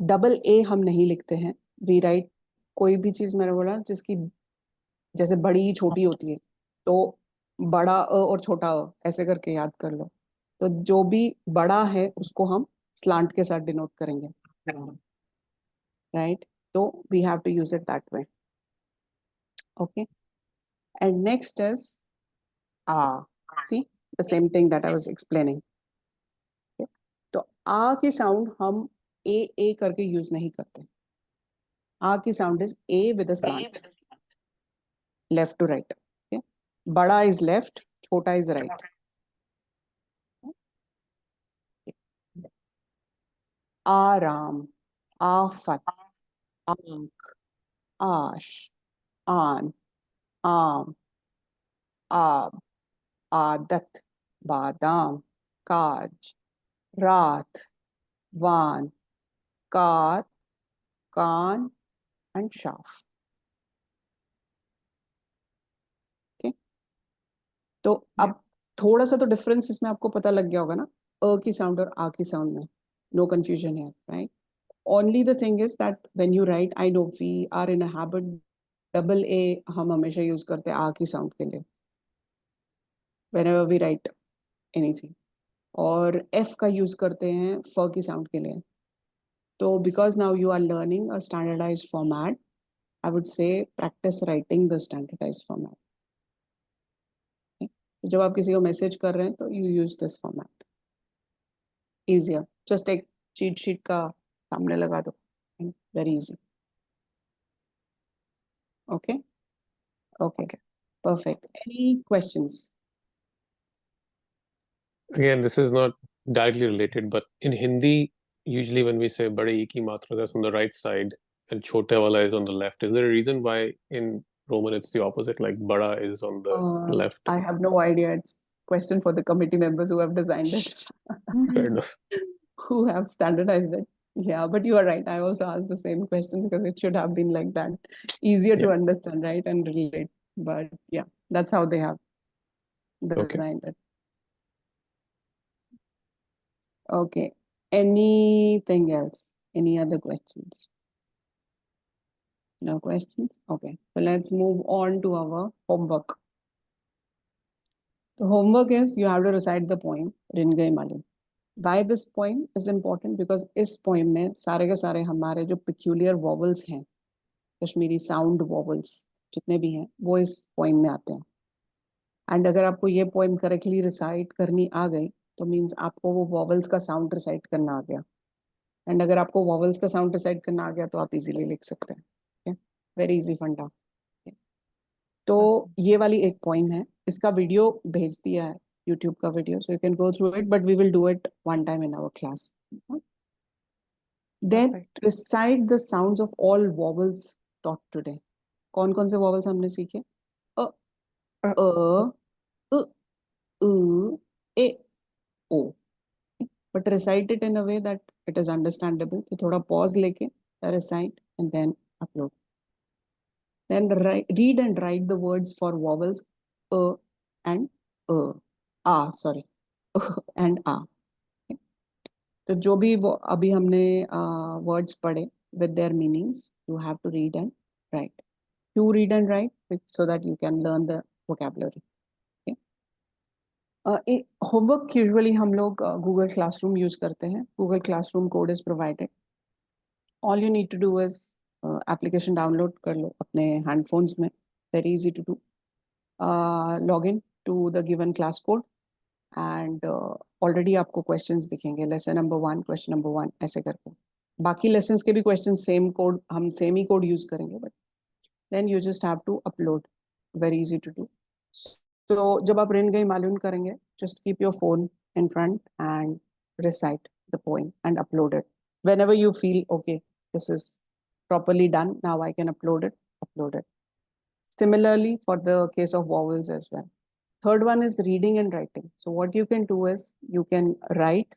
double A हम नहीं लिखते हैं, वी राइट कोई भी चीज, मैंने बोला, जिसकी जैसे बड़ी छोटी होती है, तो बड़ा अ और छोटा अ ऐसे करके याद कर लो। तो जो भी बड़ा है उसको हम स्लांट के साथ डिनोट करेंगे, राइट? तो we have to use it that way. Okay, and next is uh. See, the same thing that I was explaining. Okay? तो आ की साउंड हम ए ए करके यूज नहीं करते। आ की sound is A with a slant, left to right. बड़ा is left, छोटा इज राइट। आराम, आफत, आंख, आश, आन, आम, आब, आदत, बादाम, काज, रात, वान, कार, कान एंड शाफ। ओके, तो अब थोड़ा सा तो डिफरेंस इसमें आपको पता लग गया होगा ना, अ की साउंड और आ की साउंड में, no confusion here, right? Only the thing is that when you write, I know we are in a habit, double A हम हमेशा यूज करते हैं आ की साउंड के लिए, whenever we write anything, और एफ का यूज करते हैं फ की साउंड के लिए। तो because now you are learning a standardized format, I would say practice writing the standardized format. तो जब आप किसी को मैसेज कर रहे हैं तो you use this format, easier. Just एक चीट शीट का सामने लगा दो, very easy. Okay, okay, perfect. Any questions? Again, this is not directly related, but in Hindi, usually when we say बड़े ई की मात्रा, that's on the right side, and छोटे वाला is on the left. Is there a reason why in Roman it's the opposite, like बड़ा is on the Uh, left? I have no idea. It's question for the committee members who have designed it, Fair enough. who have standardized it. Yeah, but you are right. I also asked the same question because it should have been like that. Easier to Yeah. understand, right, and relate. But yeah, that's how they have Okay. designed it. Okay. Anything else? Any other questions? No questions? Okay. So let's move on to our homework. The homework is you have to recite the poem रिन गई मालूम. Why this poem is important? Because इस poem में सारे के सारे हमारे जो peculiar vowels हैं, कश्मीरी साउंड वॉवल्स जितने भी हैं, वो इस पोएम में आते हैं. एंड अगर आपको ये पोएम करेक्टली रिसाइट करनी आ गई, तो मीन्स आपको वो वॉवल्स का साउंड रिसाइट करना आ गया. एंड अगर आपको वॉवल्स का साउंड रिसाइट करना आ गया, तो आप इजीली लिख सकते हैं. ठीक है, वेरी इजी फंडा. तो ये वाली एक पोएम है, इसका वीडियो भेज दिया है, यूट्यूब का video, so you can go through it, but we will do it one time in our class. Then Perfect. Recite the sounds of all vowels taught today. कौन कौन से वॉवल्स हमने सीखे? अ, अ. अ, उ, उ, ए, ओ. But recite it in a way that it is understandable. तो थोड़ा pause लेके recite and then upload. Then write, read and write the words for vowels अ एंड अ, आ, सॉरी, एंड आ. तो जो भी वो अभी हमने वर्ड्स पढ़े, with their meanings you have to read and write. You read and write so that you can learn the vocabulary. Okay. Homework usually हम लोग गूगल क्लासरूम यूज करते हैं. Google Classroom code is provided. All you need to do is application download कर लो अपने हैंडफोन्स में. Very easy to do. Log in to the given class code and already आपको questions दिखेंगे, lesson number one, question number one, ऐसे करके. बाकी lessons के भी क्वेश्चन सेम कोड, हम सेम ही कोड यूज करेंगे, but then you just have to upload. Very easy to do. So जब आप रिन गई मालूम करेंगे, just keep your phone in front and recite the poem and upload it whenever you feel, okay, this is properly done, now I can upload it, upload it. Similarly for the case of vowels as well. Third one is reading and writing. So what you can do is you can write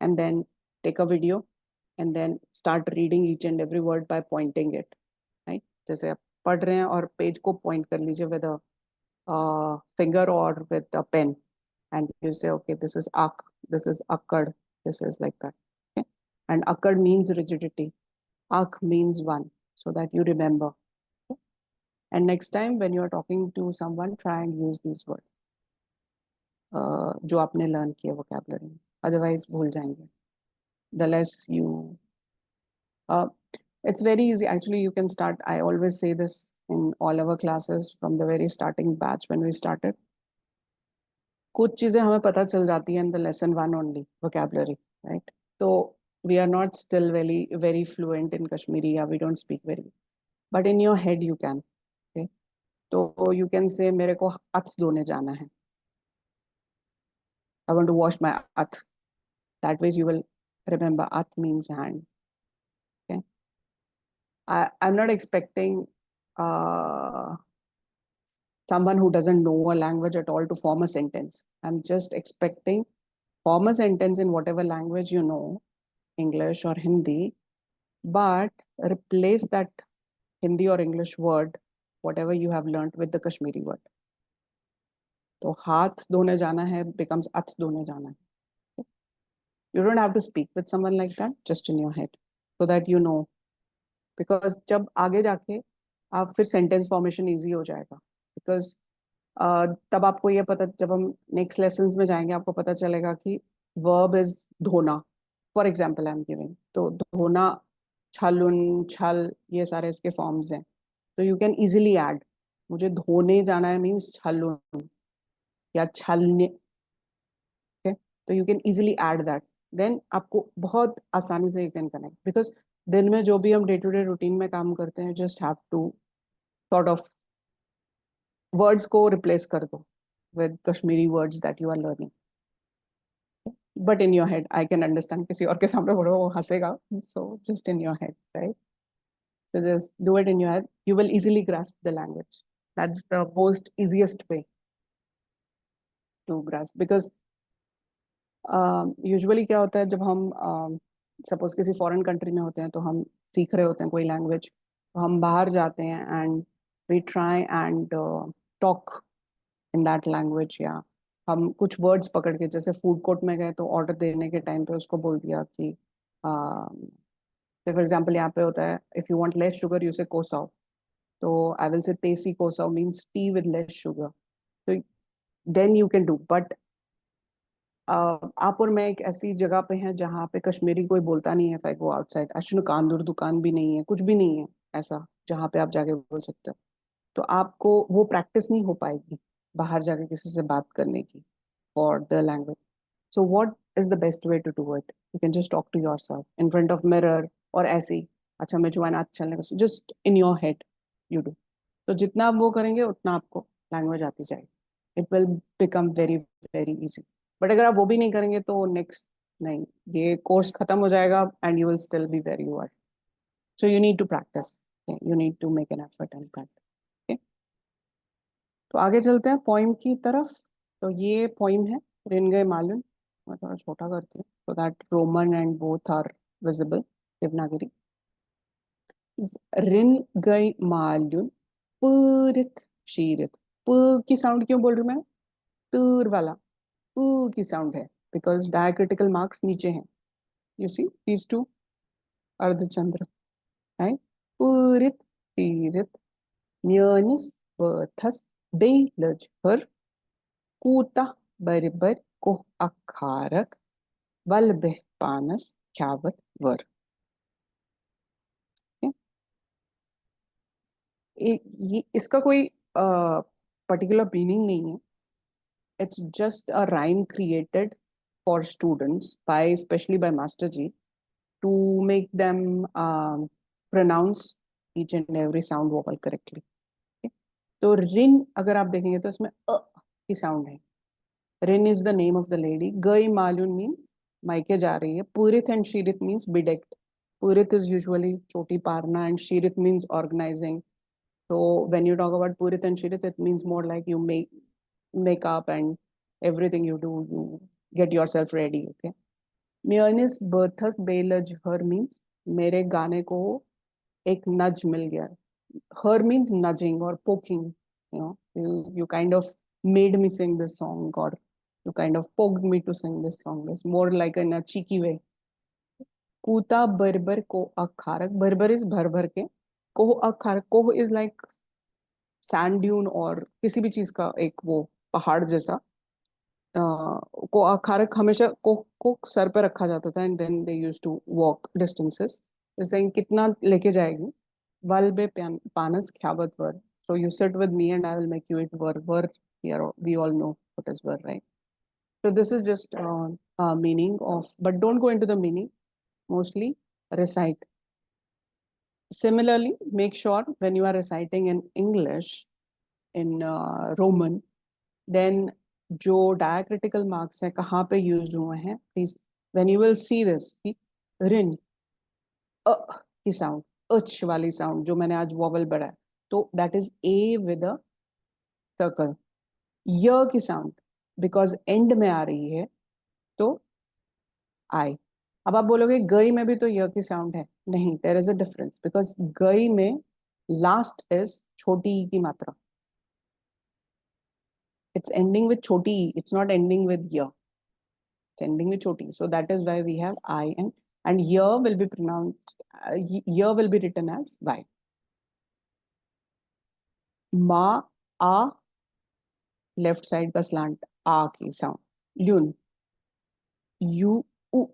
and then take a video and then start reading each and every word by pointing it, right? जैसे आप पढ़ रहे हैं और page को point कर लीजिए with a finger or with a pen and you say, okay, this is ak, this is akkad, this is like that. Okay? And akkad means rigidity, ak means one, so that you remember. Okay? And next time when you are talking to someone, try and use these words. जो आपने learn किया vocabulary, otherwise भूल जाएंगे. The less you, it's very easy. Actually, you can start, I always say this in all our classes from the very starting batch when we started. कुछ चीजें हमें पता चल जाती हैं in the lesson one only, vocabulary, right? तो we are not still very, very fluent in Kashmiri, या we don't speak very, but in your head you can. Okay? तो you can say, मेरे को अथ धोने जाना है. I want to wash my ath. That way you will remember ath means hand. Okay. I, I'm not expecting uh, someone who doesn't know a language at all to form a sentence. I'm just expecting form a sentence in whatever language you know, English or Hindi, but replace that Hindi or English word, whatever you have learned, with the Kashmiri word. तो हाथ धोने जाना है becomes अथ धोने जाना है. You don't have to speak with someone like that, just in your head, so that you know. Because जब आगे जाके आप फिर सेंटेंस फॉर्मेशन इजी हो जाएगा. बिकॉज तब आपको ये पता, जब हम नेक्स्ट लेसन में जाएंगे, आपको पता चलेगा कि वर्ब इज धोना. For example I am giving, तो धोना, छलुन, छल, ये सारे इसके फॉर्म्स हैं. तो you can easily add, मुझे धोने जाना है मीन्स छलुन या छलने. ओके, तो you can easily add that. Then आपको बहुत आसानी से you can connect, बिकॉज दिन में जो भी हम डे टू डे रूटीन में काम करते हैं, just have to sort of words को रिप्लेस कर दो with Kashmiri words that you are learning. But in your head, I can understand, किसी और के सामने बोलो, वो हंसेगा. So just in your head, right? So just do it in your head. You will easily grasp the language. That's the most easiest way to grasp, because usually क्या होता है, जब हम सपोज किसी फॉरेन कंट्री में होते हैं, तो हम सीख रहे होते हैं कोई लैंग्वेज, तो हम बाहर जाते हैं and we try and talk in that language, या हम कुछ वर्ड्स पकड़ के, जैसे फूड कोर्ट में गए तो ऑर्डर देने के टाइम पे उसको बोल दिया कि, फॉर एग्जाम्पल, यहाँ पे होता है, if you want less sugar, you say कोसाओ. तो I will say तेसी कोसाओ means tea with less sugar. तो then you can do. But आप और मैं एक ऐसी जगह पे हैं जहाँ पे कश्मीरी कोई बोलता नहीं है. If I go outside, अशनु कांदूर दुकान भी नहीं है, कुछ भी नहीं है ऐसा जहाँ पे आप जाके बोल सकते हो. तो आपको वो प्रैक्टिस नहीं हो पाएगी बाहर जाके किसी से बात करने की for the language. So what is the best way to do it? You can just talk to yourself in front of mirror, और ऐसे ही, अच्छा, मैं जुबान आज चलने का, just in your head you do. तो जितना आप वो करेंगे, उतना आपको लैंग्वेज आती जाएगी. It will become very, very easy. But अगर आप वो भी नहीं करेंगे, तो नेक्स्ट नहीं, ये कोर्स खत्म हो जाएगा and you will still be where you are. So you need to practice. You need to make an effort and practice. Okay. तो आगे चलते हैं पोइम की तरफ. तो ये पोइम है रिन गए मालून. मैं थोड़ा छोटा करती हूँ, so that Roman and both are visible, Devanagari. रिन गई मालून, पूरित शीरित. प की साउंड क्यों बोल रही हूँ मैं? तूर वाला प की साउंड है, बिकॉज डायक्रिटिकल मार्क्स नीचे हैं. You see these two, अर्धचंद्र, राइट? पूरित शीरित, म्योनिस बर्थस, बेलज हर, कूता बरबर कोह अखारक, वल बेह पानस ख्यावत वर. ये, इसका कोई पर्टिकुलर मीनिंग नहीं है. It's just a rhyme created for students by, especially by Master Ji, to make them pronounce each and every sound vowel correctly. तो रिन अगर आप देखेंगे तो इसमें अ की साउंड है. रिन is the name of the lady. गई मालून मीन्स मायके जा रही है. पूरित and शीरित means bedecked. Purit is usually choti parna and shirit means organizing. So when you talk about Purit and Shirit, it means more like you make make up and everything you do, you get yourself ready. Okay. Mionis berthus belaj her means मेरे गाने को एक नज मिल गया. Her means nudging or poking. You know, you, you kind of made me sing this song, or you kind of poked me to sing this song. It's more like in a cheeky way. कूता बरबर को अखारक. बरबर is भर भर के. कोह अखारक. कोह is like sand dune और किसी भी चीज का एक वो पहाड़ जैसा. को अखारक हमेशा कोह को सर पे रखा जाता था and then they used to walk distances. जैसे कितना लेके जाएगी? वल बे पानस ख्यावत वर. So you sit with me and I will make you eat were. Were, we all know what is were, right? So this is just uh, uh, meaning of, but don't go into the meaning. Mostly recite. Similarly, make sure when you are reciting in English, in uh, Roman, then जो diacritical marks है, कहाँ पे use हुए हैं, please, when you will see this, रिन, अ की sound, अच वाली sound जो मैंने आज वॉवल बढ़ाया, तो that is A with a circle. य की साउंड बिकॉज एंड में आ रही है, तो आई. अब आप बोलोगे गई में भी तो य की साउंड है. नहीं, there is a difference because गई में लास्ट इज छोटी ई की मात्रा. It's ending with choti e, it's not ending with y. It's ending with choti. So that is why we have I and, and y will be pronounced, uh, y will be written as Y. Ma, a, left side का slant, आ की sound. ल्यून, you, उ,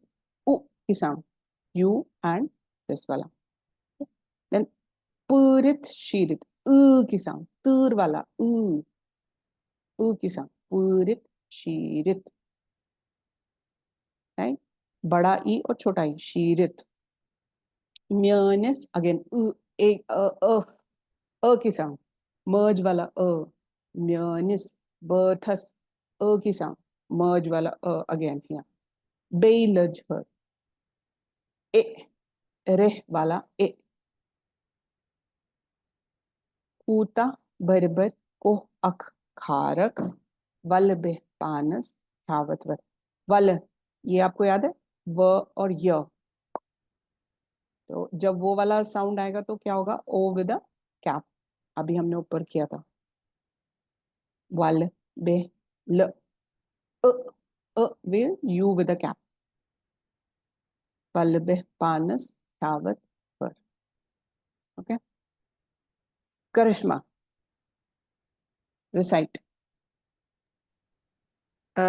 उ की sound. You and this वाला. Then पूरित शीरित, उ की sound. तूर वाला उ, उ की साउंड. पूरित शीरित, राइट? बड़ा ई और छोटा ई, शीरित. म्योनिस, अगेन उ, ए, अ, अ, अ की साउंड. मर्ज वाला अ. म्योनिस बर्थस, अ की साउंड. मर्ज वाला अ, अगेन हियर. बेलज हर, ए, रेह वाला ए. कूता बरबर कोह अख खारक, वल बेह पानस ठावत वर. वल, ये आपको याद है, व और य. तो जब वो वाला साउंड आएगा तो क्या होगा? O with a cap. अभी हमने ऊपर किया था. वल बेह ल, अ, अ with U with a cap. वल बेह पानस ठावत वर. ओके. करिश्मा, रिसाइट. آ،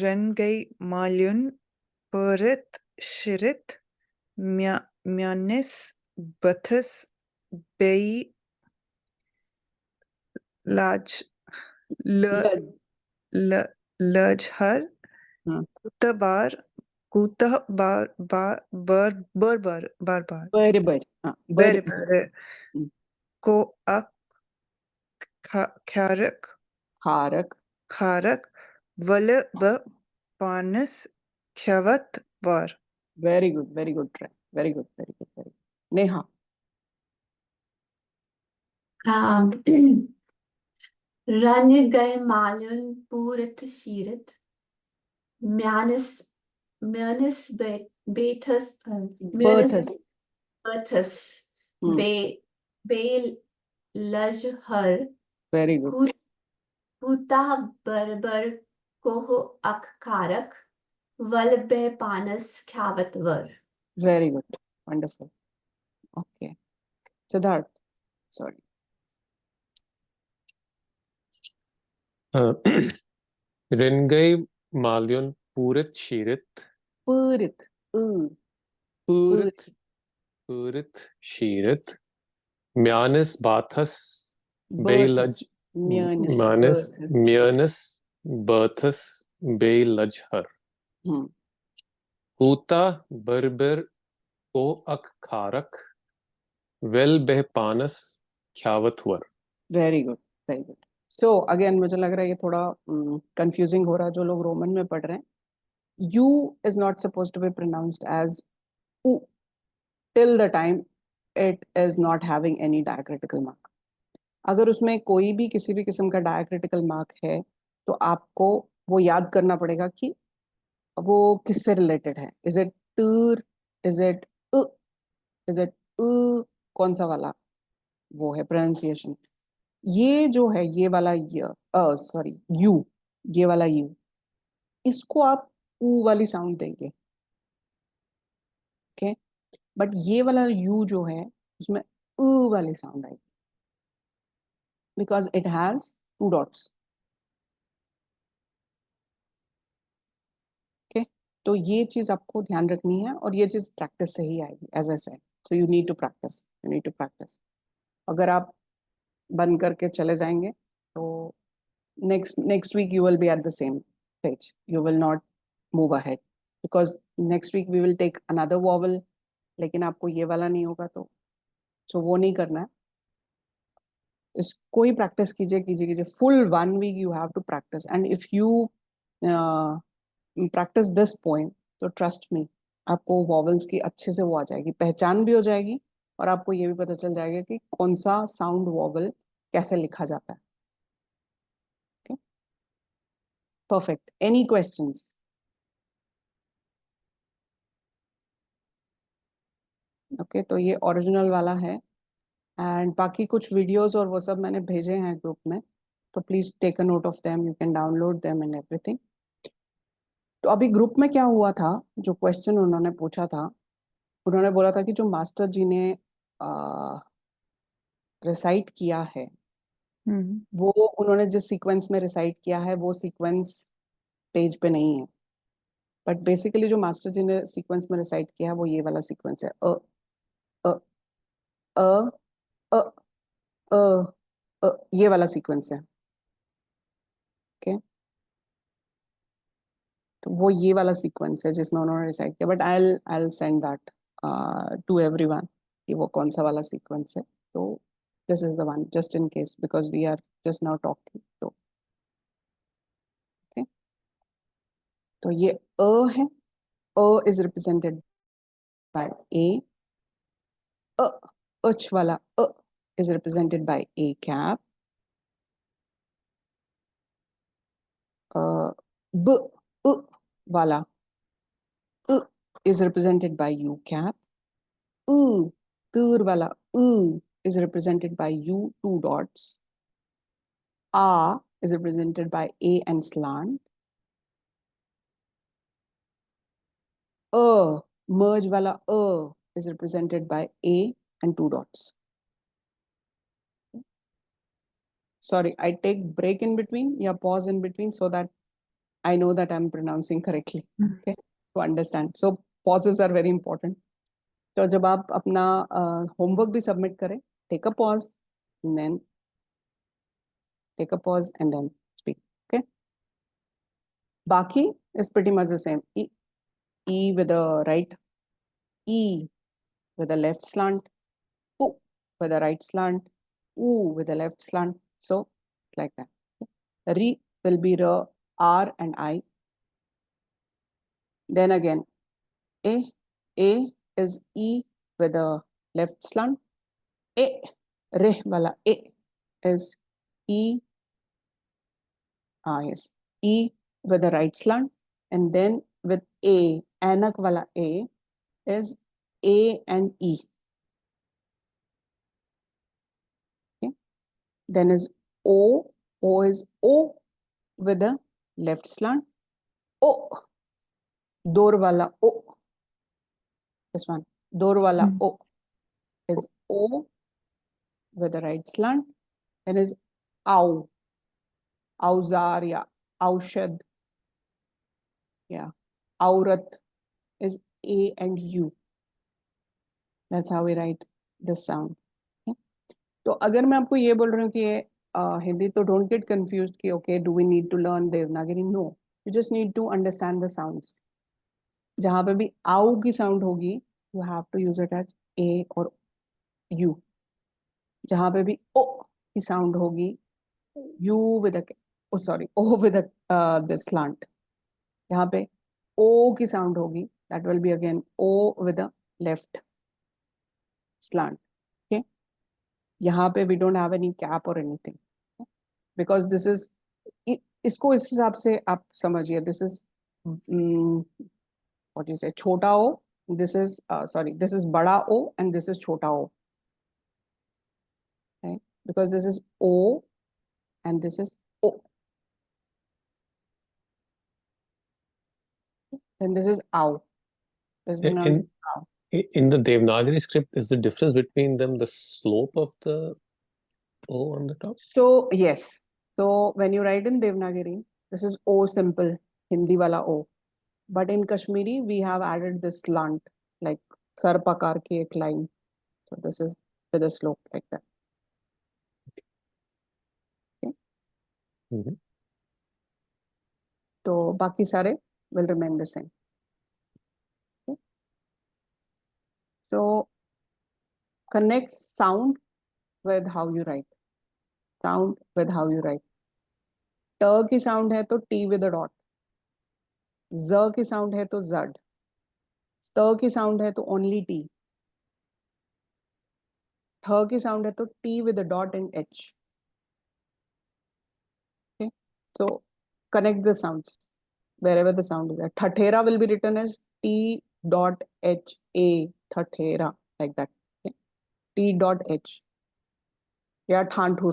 رنگے مالیُن پٲرِتھ شیٖرِتھ میا-، میٲنِس بُتھس بیٚیہِ لج، لہ-، لج۔ لہ-، لج ہر۔ ہاں۔ کوٗتاہ بار، کوٗتاہ بار، بار، بار، بار، بار، بار، بار۔ بٔرۍ بٔرۍ، ہاں، بٔرۍ بٔرۍ۔ بٔرۍ۔ ہم۔ کو اکھ کھا-، کھارک، کھارک۔ کھارک، ولہٕ بہٕ پانس کھٮ۪وت وار۔ Very good, very good try. Very good, very good, very good. Neha. آ، رنہِ گے مالیُن پوٗرِتھ شیٖرِتھ، میانِس، میٲنِس بے-، بیٹھس، آ، میٲنِس بٲتھس۔ بٲتھس ہم۔ بے-، بیٚیہِ لج ہر۔ Very good. کوٗ-، کوٗتاہ بربر کوہ اکھ کھارک، ولہٕ بہٕ پانس کھٮ۪وت وار۔ Very good. Wonderful. Okay. Siddharth, sorry. آ، رنگے مالیُن پوٗرِتھ شیٖرِتھ۔ پٲرِتھ۔ اۭ۔ پٲرِتھ۔ پٲرِتھ شیٖرِتھ۔ میانِس باتھس بیٚیہِ بٲتھس۔ لج-، میٲنِس میانِس، بٲتھس۔ میٲنِس بٲتھس بیٚیہِ لج ہر۔ ہم۔ کوٗتاہ بربر کو اکھ کھارک، ویل بہ پانس کھیاوت ور۔ Very good, very good. So again, مجھے لگ رہا ہے یہ تھوڑا کنفیوزنگ ہو رہا ہے جو لوگ رومن میں پڑھ رہے ہیں۔ U is not supposed to be pronounced as U till the time it is not having any diacritical mark. اگر اس میں کوئی بھی کسی بھی قسم کا ڈائیکریٹیکل مارک ہے تو آپ کو وہ یاد کرنا پڑے گا کہ وہ کس سے ریلیٹڈ ہے۔ Is it تر؟ Is it a? Is it ا؟ کون سا والا وہ ہے پروننسیشن؟ یہ جو ہے، یہ والا، سوری، یو، یہ والا یو، اس کو آپ او والی ساؤنڈ دیں گے، اوکے؟ بٹ یہ والا یو جو ہے، اس میں ا والی ساؤنڈ آئے گی، because it has two dots. Okay, تو یہ چیز آپ کو دھیان رکھنی ہے اور یہ چیز پریکٹس سے ہی آئے گی، as I said. So you need to practice, you need to practice. اگر آپ بند کر کے چلے جائیں گے تو next, next week you will be at the same page, you will not move ahead, because next week we will take another vowel, لیکن آپ کو یہ والا نہیں ہوگا تو، سو وہ نہیں کرنا ہے۔ اس کو ہی پریکٹس کیجیے، کیجیے، کیجیے۔ Full one week you have to practice, and if you practice this poem, تو ٹرسٹ می، آپ کو واولز کی اچھے سے وہ آ جائے گی، پہچان بھی ہو جائے گی اور آپ کو یہ بھی پتہ چل جائے گا کہ کون سا ساؤنڈ واول کیسے لکھا جاتا ہے۔ Okay, perfect. Any questions? Okay, تو یہ اوریجنل والا ہے، اینڈ باقی کچھ ویڈیوز اور وہ سب میں نے بھیجے ہیں گروپ میں، تو please take a note of them, you can download them and everything. تو ابھی گروپ میں کیا ہوا تھا، جو کویسچن انہوں نے پوچھا تھا، انہوں نے بولا تھا کہ جو ماسٹر جی نے ریسائٹ کیا ہے، ہم۔ وہ انہوں نے جس سیکوینس میں ریسائٹ کیا ہے، وہ سیکوینس پیج پہ نہیں ہے۔ بٹ بیسیکلی جو ماسٹر جی نے سیکوینس میں ریسائٹ کیا ہے، وہ یہ والا سیکوینس ہے۔ ا، ا، ا، ا، ا، ا، ا، یہ والا سیکوینس ہے۔ اوکے، تو وہ یہ والا سیکوینس ہے جس میں انہوں نے ریسائٹ کیا۔ But I, I send that to every one کہ وہ کون سا والا سیکوینس ہے۔ تو this is the one, just in case, because we are just now talking. تو اوکے، تو یہ ا ہے، ا از ریپرزینٹڈ بائی اے، ا، اچ والا ا is represented by A cap, ب، ا والا ا is represented by U cap, ا، تر والا ا is represented by U, two dots, آ is represented by A and slant, ا، مرج والا ا is represented by A and two dots. sorry, I take break in between या pause in between so that I know that I'm pronouncing correctly. Okay, to understand. So pauses are very important. तो जब आप अपना homework भी submit करें, take a pause and then take a pause and then speak. Okay, बाकी is pretty much the same. E, e with a right, e with a left slant, u with a right slant, u with a left slant. So like that. Ri will be r, r and I. Then again, a, a is e with a left slant. A, re वाला a is e, ah yes, e with a right slant, and then with a, ऐनक वाला a is a and e. Okay. Then is o, o is o with a left slant. O, दौर वाला o. This one, दौर वाला Hmm. o is o with a right slant. Then is au, औजार या औषध या औरत is a and u. That's how we write this sound. Okay? तो अगर मैं आपको ये बोल रही हूँ कि ये अ, हिंदी, तो don't get confused कि okay, do we need to learn Devanagari? No, you just need to understand the sounds. जहाँ पे भी आउ की साउंड होगी, you have to use it as a or u. जहाँ पे भी ओ की साउंड होगी, u with a, oh sorry, o with a uh, the slant. यहाँ पे ओ की साउंड होगी, that will be again o with a left slant. Okay, यहाँ पे we don't have any cap or anything because this is, इसको इस हिसाब से आप समझिए. This is what you say, छोटा ओ, this is, sorry, this is बड़ा ओ and this is छोटा ओ, right? Because this is o and this is o. Then this is au. This is In, pronounced in, i- in the Devanagari script, is the difference between them the slope of the O on the top? So yes. So when you write in Devanagari, this is O simple, Hindi wala O. But in Kashmiri, we have added this slant, like sir पकड़ के एक line. So this is with a slope like that. Mhm. तो बाकी सारे will remain the same. Okay. So connect sound with how you write. Sound with how you write. ट की sound है तो टी विद अ डॉट, ज की sound है तो जड, त की साउंड है तो only T, ठ की साउंड है तो T with a dot and H. Okay, so connect the sounds wherever the sound is there. Thathera will be written as T dot H A, Thathera, like that. Okay, T dot H. या ठानठुर.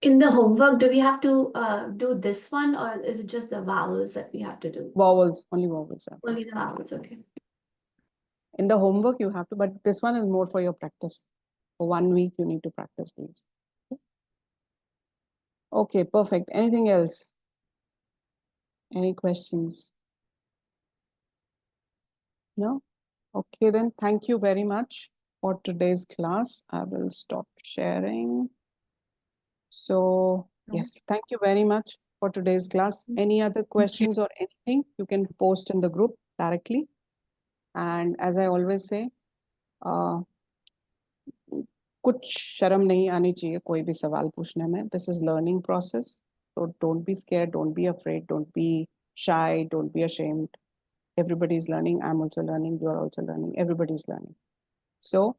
In the homework, do we have to uh, do this one, or is it just the vowels that we have to do? Vowels, only vowels are. Only the vowels, okay. In the homework, you have to, but this one is more for your practice. For one week, you need to practice these. Okay, perfect. Anything else? Any questions? No? Okay, then thank you very much for today's class. I will stop sharing. So, yes, thank you very much for today's class. Any other questions or anything, you can post in the group directly. And as I always say, uh, कुछ शर्म नहीं आनी चाहिए कोई भी सवाल पूछने में. This is learning process. So don't be scared, don't be afraid, don't be shy, don't be ashamed. Everybody is learning. I'm also learning. You are also learning. Everybody is learning. So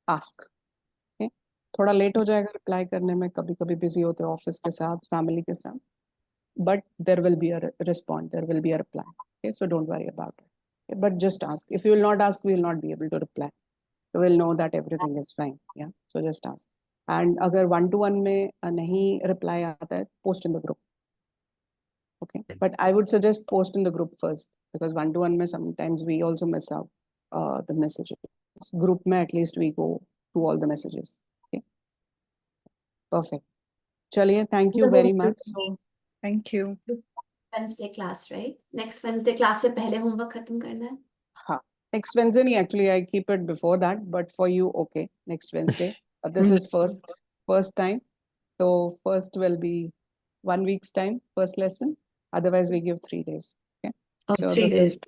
ask. Okay? थोड़ा late हो जाएगा reply करने में, कभी कभी busy होते हैं office के साथ, फैमिली के साथ, but there will be a re- respond, there will be a reply. Okay, so don't worry about it. Okay, but just ask. If you will not ask, we will not be able to reply. So we'll know that everything is fine. Yeah, so just ask. And अगर one two one में uh, नहीं reply आता है, post in the group. Okay, but I would suggest post in the group first, because one to one में sometimes we also miss out uh, the messages. Group में at least we go through all the messages. Okay, perfect. चलिए, thank you very much. Thank you. Wednesday class, right? Next Wednesday class से पहले homework खत्म करना है. हाँ, next Wednesday नहीं, actually I keep it before that, but for you, okay, next Wednesday. But this is first first time, so first will be one week's time, first lesson. Otherwise, we give three days. Okay, Oh, so three this days. is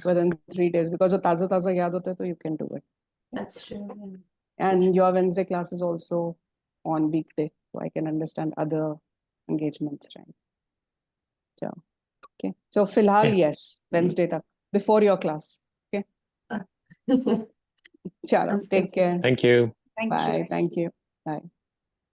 within three days, because वो ताज़ा ताज़ा याद होता है, तो you can do it. That's true. And your Wednesday class is also on weekday, so I can understand other engagements, right? So, okay. So फिलहाल, yes, Wednesday तक, before your class. Okay. चलो, take care. Thank you. Thank Bye. you. Thank you. Bye.